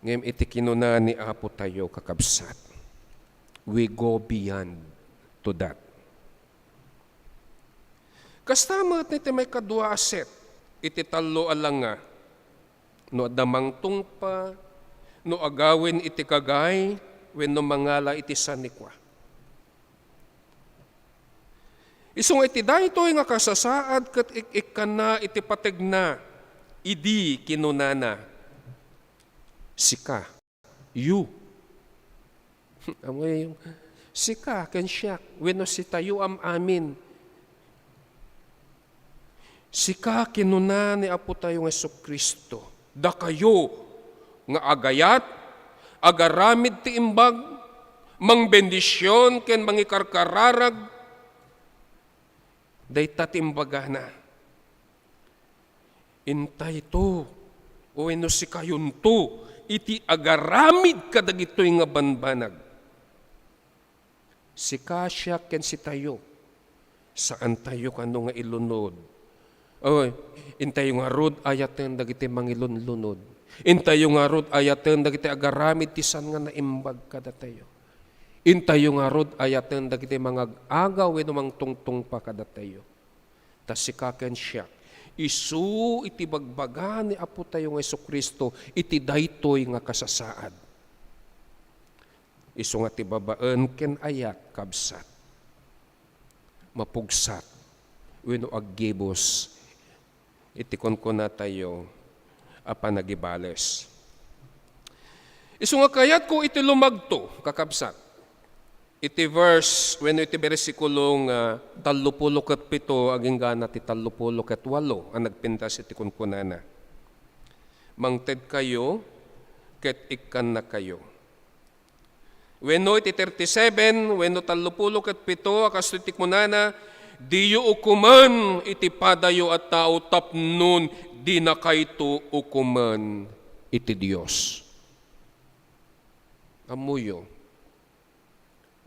Ngem iti kinuna ni Apo tayo, kakabsat, we go beyond to that. Kasta met iti maikadua a set, iti tallo a langa, no adda mangtungpa, no agawen iti kagay, wenno mangala iti sanikua. Isu nga iti daytoy nga kasasaad ket ik-ikkanna iti pategna, idi kinunana, "Sika, you." Amoy, sika ken siak, wenno sitayo am-amin. Sika, kinuna ni Apo tayo nga Jesu-Cristo, dakayo nga agayat, agaramid ti imbag, mangbendision ken mangikarkararag, dayta ti imbagana. Intayto, wenno sikayonto, iti agaramid kadagitoy nga banbanag. Sika, siak, ken sitayo. Saantayo kano nga ilunod. O, intayo ngarud ayaten dagiti mangilunlunod. Intayo ngarud ayaten dagiti agaramid ti saan nga naimbag kadatayo. Intayo ngarud ayaten dagiti mangag-agaw wenno mangtungtungpa kadatayo. Ta sika ken siak, isu iti bagbaga ni Apo tayo nga Jesu-Cristo iti daytoy nga kasasaad. Isu nga ti babaen ken ayat, kabsat, mapugsat wenno aggibus iti kunkunatayo a panagibales. Isu nga kayatko iti lumagto, kakabsat, iti verse wenno iti bersikulo nga tallopulo ket pito agingga na ti tallopulo ket walo a nagpintas iti kunkunana, "Mangtedkayo ket ikkannakayo." Wenno iti thirty-seven, wenno tallopulo ket pito, a kastoy ti kunana, "Diyo ukomen iti padayo a tao tapnon dinakayto ukomen iti Dios." Ammoyo,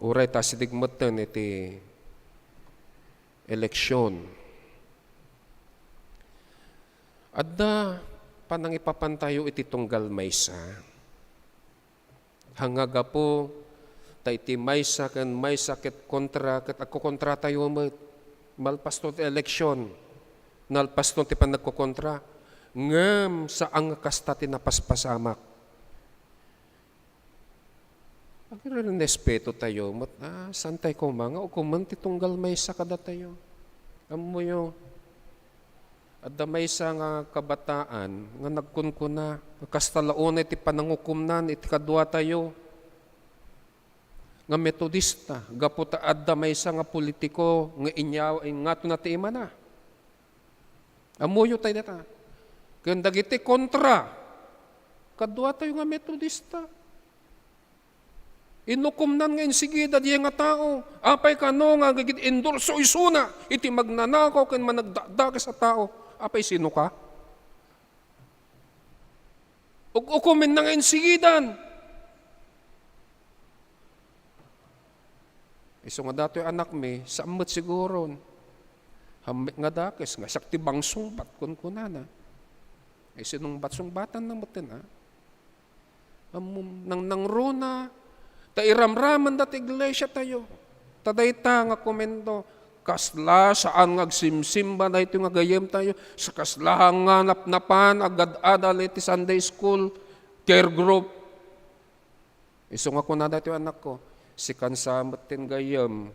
uray ta asideg metten iti eleksion, adda panangipapantayo iti tunggal maysa. Nga gapu ta iti maysa ken maysa ket kontra, ket agkokontratayo met. Malpasto ti eleksion, nalpasto ti panagkokontra. Ngem saan nga kasta ti napaspasamak. Agrespeto tayo met, ah, saan tayo koma nga ukomen ti tunggal maysa kadatayo. Ammoyo, adda maysa nga kabataan nga nagkunkuna, kasta la unay ti panangukomnan iti kaduatayo nga Metodista, gapu ta adda maysa nga politiko nga inya-, ingatona ti imana. Ammoyo tayo dita. Ken dagiti kontra, kaduatayo nga Metodista. Inukomnan nga insigida diay nga tao. Apay kano nga agid-endorso isuna iti magnanakaw ken managdakdakes a tao? Apay, sinoka? Ug-ukomenna nga insigidan. Isu nga datoy anakmi, saan met siguron. Hammek nga dakes, nga siak ti bangsungbat, kunkunana. Ay, sinungbat-sungbatanna metten, a? Ammom, nangnangruna, ta iramramanda ti iglesia tayo. Ta dayta nga komento, kasla saan nga agsimsimba daytoy nga gayyem tayo, sa kasla nga napnapan, agad-adal iti Sunday school, care group. Isu nga kuna daytoy anakko, sikan sa metten gayyem,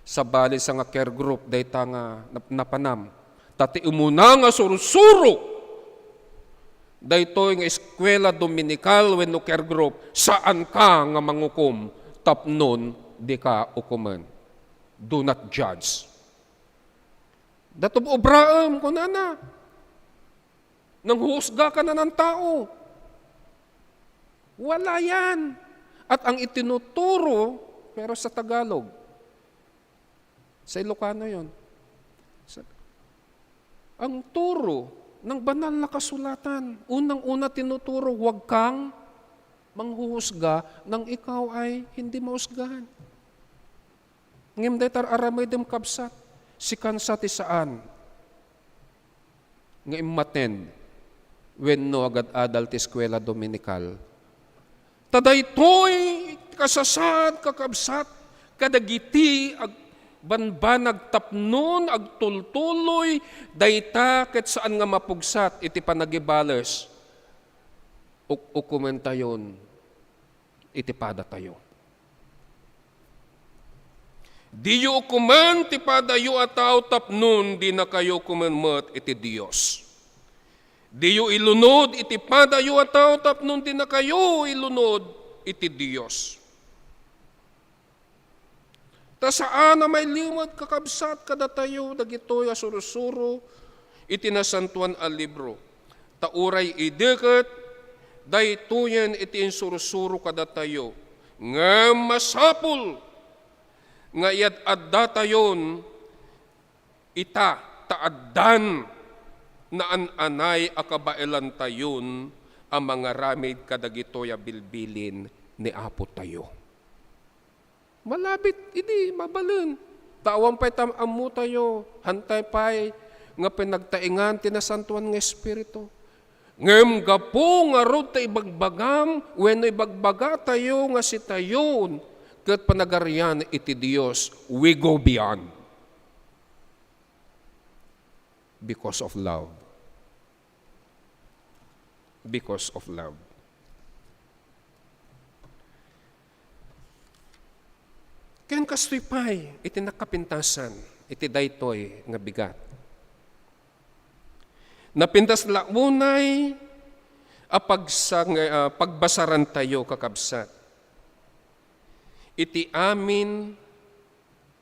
sabali sa nga care group, dayta nga nap-, napanam. Ta ti umuna nga sursuro, daytoy nga eskuela dominikal wenno care group, saanka nga mangukom tapnon dika ukomen. Do not judge. Datub obraem, kunana. Nanghuhusga ka na ng tao. Wala yan. At ang itinuturo, pero sa Tagalog, sa Ilocano yon. Sa, ang turo ng banal na kasulatan, unang-una tinuturo, huwag kang manghuhusga nang ikaw ay hindi mahusgahan. Ngem dayta ar-aramidem, kabsat, sikan sa ti saan nga immaten wenno agad-adal ti eskuela dominikal. Ta daytoy kasasaad, kakabsat, kadagiti ag-, banbanag tapnon agtultuloy dayta ket saan nga mapugsat iti panagibales. Uk-, ukomentayon iti padatayo. Diyo ukomen ti padayo a tao tapnon dinakayo ukomen met iti Dios. Diyo ilunod iti padayo a tao tapnon dinakayo ilunod iti Dios. Ta saan a mailimed, kakabsat, kadatayo dagitoy a sursuro iti Nasantoan a Libro. Ta uray idi ket daytoyen iti insursuro kadatayo, ngem masapul nga iyad-addatayon ita, ta addan naan-anay a kabaelantayon a mangaramid kadagitoy a bilbilin ni Apo tayo. Malabit idi, mabalin. Ta awan pay tam-, ammo tayo, hantay pay nga pinagtaingan ti Nasantoan nga Espiritu. Ngem gapu ngarud ta ibagbagam wenno ibagbaga tayo nga sitayon ket panagarian iti Dios, we go beyond because of love. Because of love. Ken kastoy pay iti nakapintasan iti daytoy nga bigat. Napintas la unay a pagsang-, a pagbasarantayo, kakabsat. Iti amin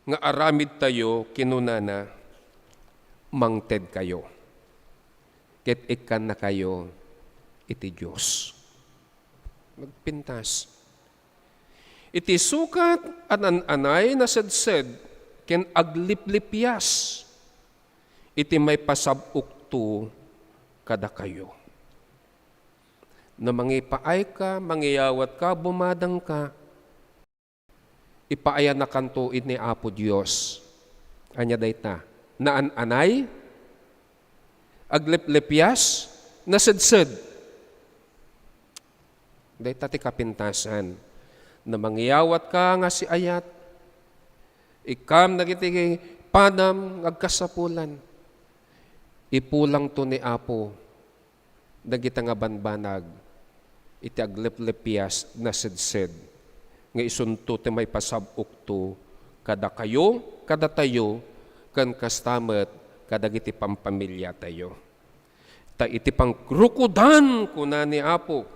nga aramidtayo, kinunana, "Mangtedkayo, ket ikkannakayo iti Dios." Nagpintas. Iti sukat a naan-anay nasedsed ken agliplipias iti maipasab-okto kadakayo. No mangipaayka, mangiyawatka, bumadangka, ipaayanakanto iti Apo Dios. Ania dayta? Naan-anay, agliplipias, nasedsed. Dayta ti kapintasan. No mangiyawatka nga siayat, ikkam dagiti padam nga agkasapulan. Ipulangto ni Apo dagita nga banbanag iti agliplipias, nasedsed, nga isunto ti maipasab-okto kadakayo, kadatayo, ken kasta met kadagiti pampamiliatayo. Ta iti pangrukodan, kuna ni Apo,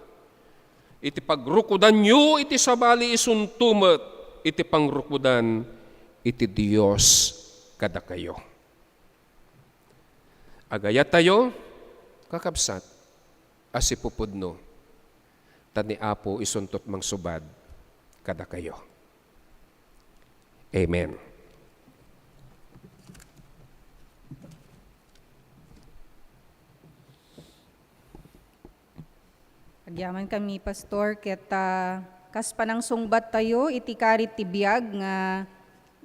iti pagrukodanyo iti sabali, isunto met iti pangrukodan iti Dios kadakayo. Agayatayo, kakabsat, a sipupudno, ta ni Apo isuntot mangsubad kadakayo. Amen. Agyaman kami, Pastor, ket, ah, kas panangsungbat tayo iti karit ti biag nga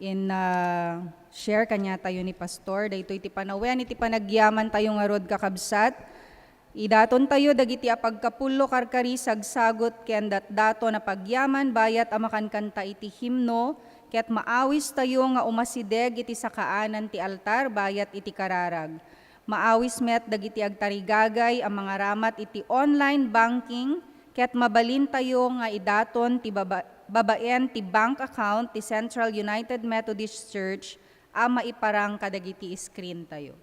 in, ah, share kaniatayo ni Pastor, daytoy ti panawen iti panagyaman tayo ngarud, kakabsat. Idaton tayo dagiti a pagkapullo, karkari, sagsagut, ken datdaton a pagyaman, bayat a makankanta iti himno, ket maawis tayo nga umasideg iti sakaanan ti altar, bayat iti kararag. Maawis met dagiti agtarigagay a mangaramat iti online banking, ket mabalintayo nga idaton ti baba-, babaen ti bank account ti Central United Methodist Church a maiparang kadagiti screen tayo.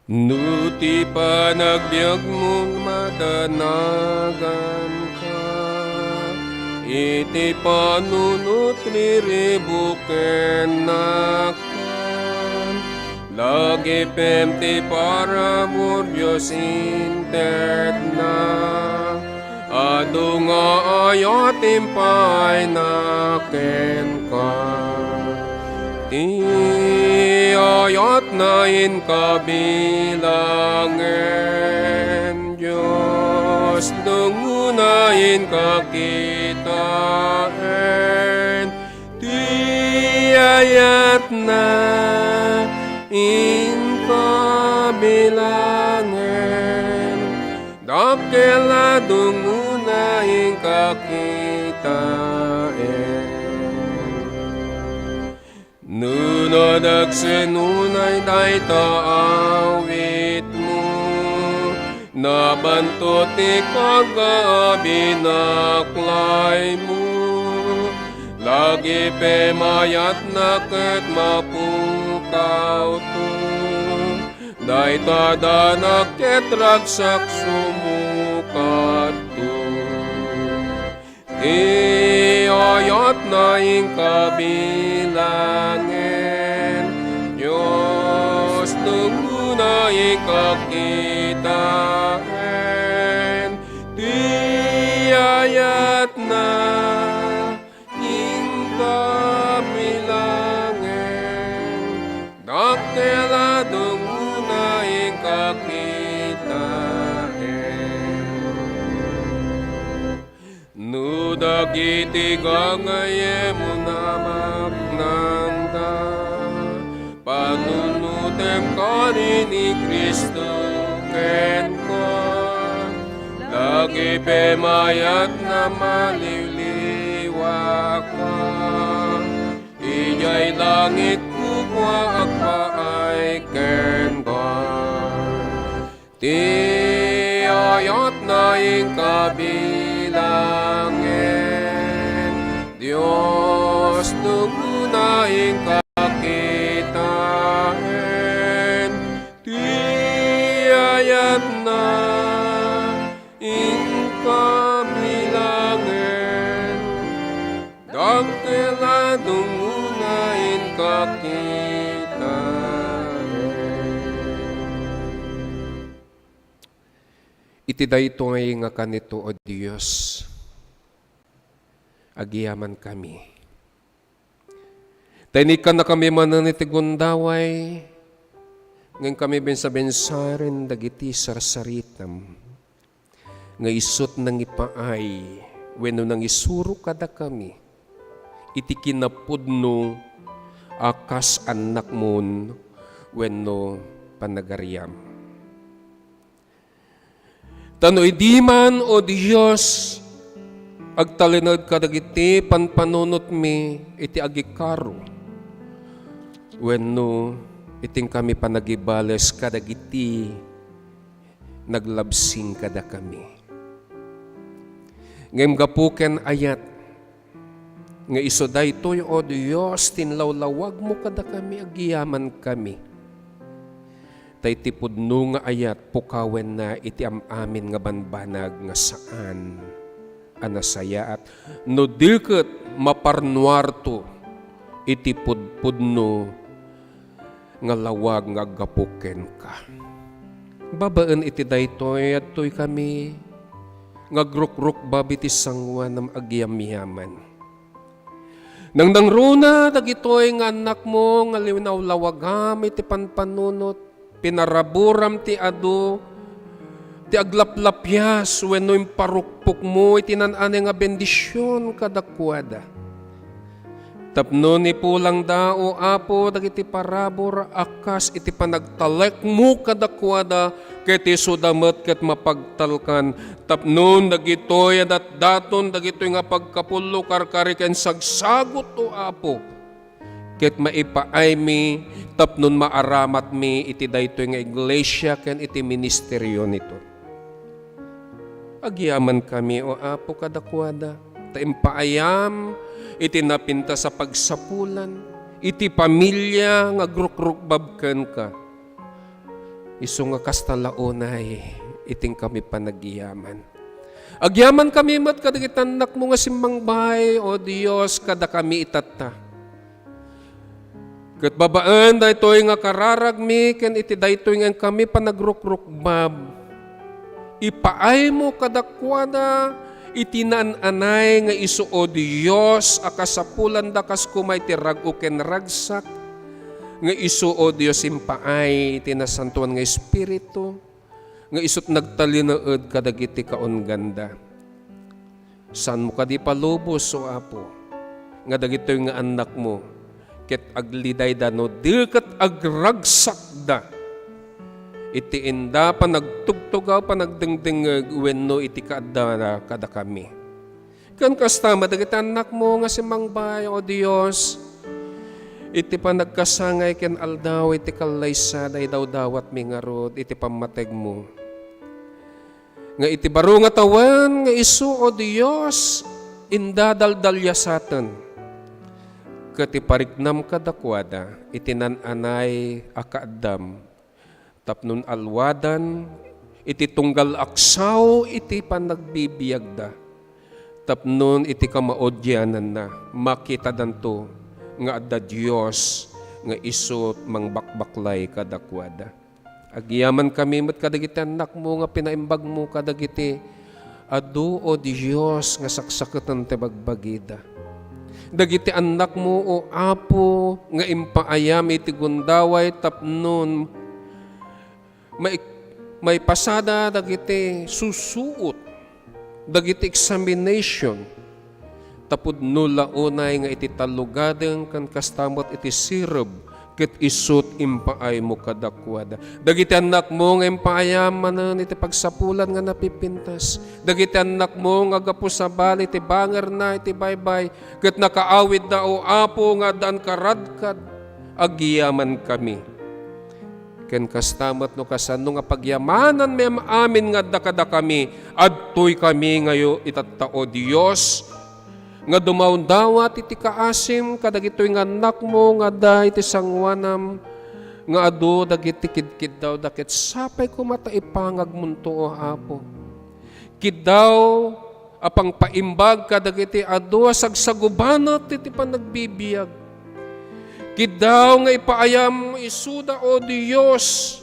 No ti panagbiagmo madanaganka, iti panunot riribukennak, lagipem ti parabur Dios intedna. Adu nga ayat impayna kenka. Ti ayatna inka bilangen, Dios, dunguna inka kitaen. Ti ayatna inka bilangen, dakkel a dunguna inka kitaen. No nadagsen unay dayta awitmo, nabanto ti pagabinaklaymo. Lagipem ayatna ket mapukawto. Dayta danak ket ragsak sumukatto. Ti ayatna inka bilangen, Dios, dunguna inka kitaen. Ti ayatna inka bilangen, dakkel a dunguna inka kitaen. No dagiti gagayyemmo namaknangda, panunotem kadi ni Cristo kenka. Lagipem ayatna maliwliwaka. Idiay langit, kua, agpaay kenka. Ti ayatna inka bilangen, Dios, dunguna inka kitaen, ti ayatna inka bilangen, dakkel a dungona inka kitaen. Iti daytoy nga kanito, O Dios, agyamankami. Ta inikkannakami manen iti gundaway, ngem kami bensabensaen dagiti sarsaritam nga isut' nangipaay wenno nangisuro kadakami iti kinapudno a kas annakmon wenno panagariam. Ta no idi man, O Dios, agtalinaed kadagiti panpanunotmi iti agikaro, wenno iti inkami panagibales kadagiti naglabsing kadakami. Ngem gapu ken ayat, nga isu daytoy, O Dios, ti inlawlawagmo kadakami agyamankami. Ta iti pudno nga ayat, pukawenna iti am-amin nga banbanag nga saan a nasayaat, no di ket maparnuarto iti pudpudno nga lawag nga aggapu kenka. Babaen iti daytoy, adtoykami nga agrukrukbab iti sangoanam agyamyaman. Nangnangruna dagitoy nga annakmo nga linawlawagam iti panpanunot, pinaraburam ti adu ti aglaplapias wenno imparukpokmo iti naan-anay nga bendision kadakuada. Tapno ipulangda, O Apo, dagiti parabur a kas iti panagtalekmo kadakuada, ket isuda met ket mapagtalkan. Tapno dagitoy a datdaton dagitoy nga pagkapullo, karkari ken sagsagut, O Apo, ket maipaaymi tapno maaramatmi iti daytoy nga iglesia ken iti ministerionito. Agyamankami, O Apo, kadakuada, ta impaayam iti napintas a pagsapulan iti pamilia nga agrukrukbab kenka. Isu nga kasta la unay iti inkami panagyaman. Agyamankami met kadagiti annakmo nga simmangbay, O Dios, kadakami itatta. Ket babaen daytoy nga kararagmi ken iti daytoy nga inkami panagrukrukbab, ipaaymo kadakuada iti naan-anay nga isu, O Dios, a kasapulanda kas koma iti rag-o ken ragsak, nga isu, O Dios, impaay iti Nasantoan nga Espiritu, nga isut' nagtalinaed kadagiti kaungganda. Saanmo kadi palubos, O Apo, nga dagitoy nga annakmo ket aglidayda no di ket agragsakda iti inda panagtugtugaw, panagdengdengngeg wenno iti kaaddana kadakami. Ken kasta met dagiti annakmo nga simmangbay, O Dios, iti panagkasangay ken aldaw iti kallaysada, idawdawatmi ngarud iti pammategmo. Nga iti baro nga tawen nga isu, O Dios, inda daldaliasaten. Ket ipariknam kadakuada iti naan-anay a kaaddam, tapno alwadan iti tunggal aksaw iti panagbibiagda, tapno iti kamaudiananna, makitadanto nga adda Dios nga isu mangbakbaklay kadakuada. Agyamankami met kadagiti annakmo nga pinaimbagmo kadagiti adu, O Dios, nga saksaketen ti bagbagida. Dagiti annakmo, O Apo, nga impaayam iti gundaway tapno mai-, maipasada dagiti susuot, dagiti examination, tapno la unay nga iti tallogadeng ken kasta met iti sireb ket isut' impaaymo kadakuada. Dagiti annakmo nga impaayam manen iti pagsapulan nga napipintas, dagiti annakmo nga gapu sabali ti bangerna iti baybay ket nakaawidda, O Apo, nga addaan karadkad, agyamankami. Ken kasta met no kasano nga pagyamananmi am-amin nga adda kadakami, adtoykami ngayo itatta, O Dios, nga dumawdawat iti kaasim kadagitoy nga annakmo nga adda iti sangoanam nga adu dagiti kidkiddawda, ket sapay koma ta ipangagmonto, O Apo. Kiddaw a pangpaimbag kadagiti adu a sagsagubanet iti panagbibiag. Kiddaw nga ipaayam isuda, O Dios,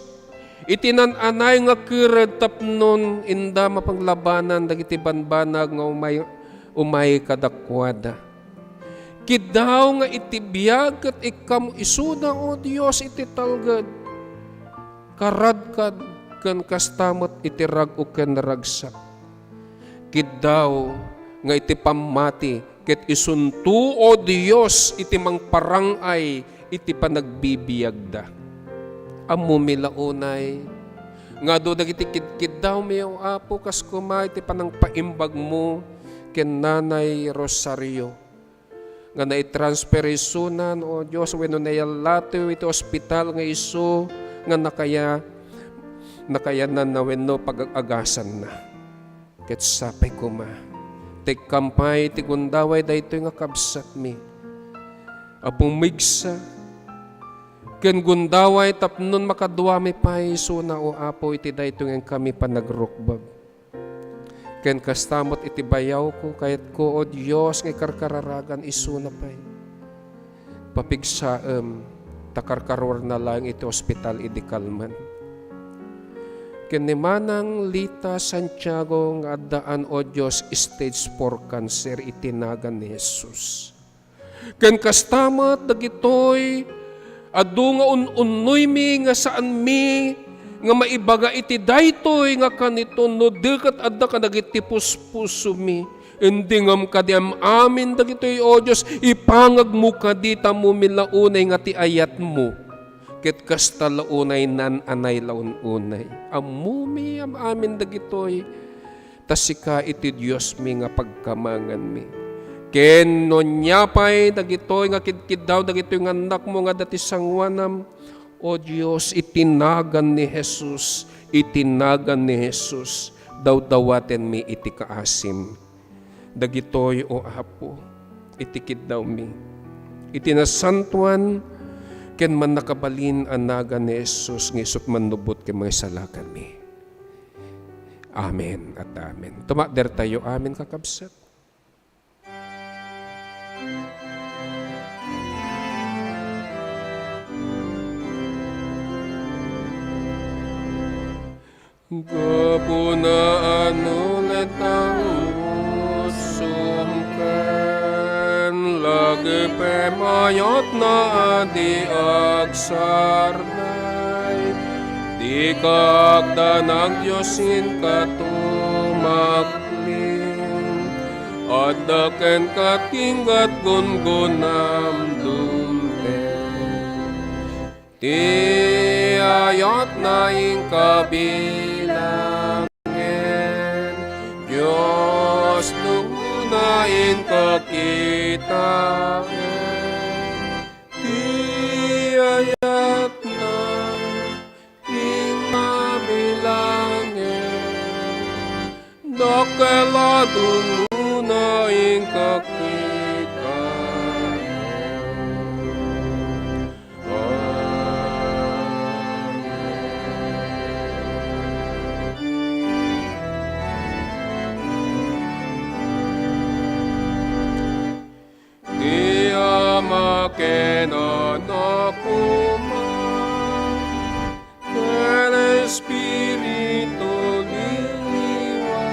iti nan-anay nga kered tapnon inda mapanglabanan dagiti banbanag nga umay, umay kadakuada. Kiddaw nga iti biag ket ikkam isuda, O Dios, iti talged, karadkad, ken kasta met iti rag-o ken naragsak. Kiddaw nga iti pammati ket isunto, O Dios, iti mangparang-ay iti panagbibiagda. Ammomi la unay nga adu dagiti kidkiddawmi, O Apo, kas koma iti panangpaimbagmo ken Nanay Rosario nga naitransfer isunan, O Dios, wenno naiyallatiw iti ospital nga isu nga nakaya-, nakayananna wenno pagag-agasanna. Ket sapay koma, ta ikkam pay ti gundaway daytoy nga kabsatmi a pumigsa ken gundaway tapnon makaduami pay isuna, O Apo, iti daytoy nga inkami panagrukbab. Ken kasta met iti bayawko, kayatko, O Dios, nga ikarkararagan isuna pay. Papigsaem, ta karkaruarna laeng iti ospital idi kalman. Ken ni Manang Lita Santiago nga addaan, O Dios, stage four cancer iti nagan ni Jesus. Ken kasta met dagitoy adu nga un-unnoymi nga saanmi nga maibaga iti daytoy nga kaniton no di ket adda kadagiti puspusomi. Indi ngem kadi am-amin dagitoy, O Dios, ipangagmo kadi, ta ammomi la unay nga ti ayatmo. Ket kasta la unay, nan-anay la un-unay. Ammomi am-amin dagitoy, ta sika iti Diosmi nga pagkamanganmi. Ken no ania pay dagitoy nga kidkiddaw dagitoy nga annakmo nga adda ti sangoanam, O Dios, iti nagan ni Jesus, iti nagan ni Jesus, dawdawatenmi iti kaasim. Dagitoy, O Apo, iti kiddawmi, iti nasantoan ken mannakabalin a nagan ni Jesus nga isut' mannubot ken mangisalakanmi. Amen at amen. Tumakdertayo. Amen, kakabsat. Gapu na a nuled ta usum ken lagipem, ayatna a di agsarnay. Dika agdanag, Dios, inka tumakling. Adda kenka ti inggat, gungunam dumteng. Ti ayatna inka bilangen, Dios, lugona inka kitaen. Ti ayatna inka bilangen, dakkel a dunona inka kitaen. Ti Ama ken Anak koma ken Espiritu ti liwa,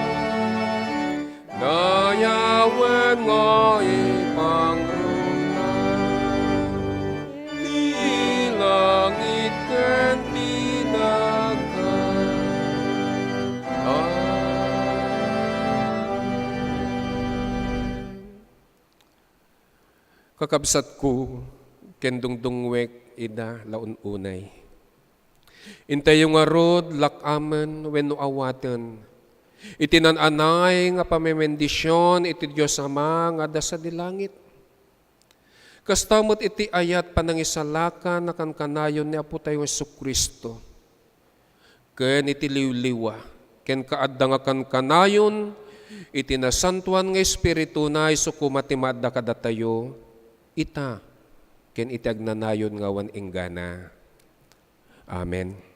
nayawen nga ipangruna ti langit ken ti daga. Amen. Kakabsatko, ken dungdungngoek ida la un-unay. Intayo ngarud lak-amen wenno awaten iti nan-anay nga pammenbendision iti Dios Ama nga adda sadi langit. Kasta met iti ayat panangisalakan a kankanayon ni Apotayo Jesu-Cristo, ken iti liwliwa, ken kaadda nga kankanayon Iti nasantoan nga Espirituna, isu koma ti maadda kadatayo, ita, ken iti agnanayon nga awan inggana. Amen.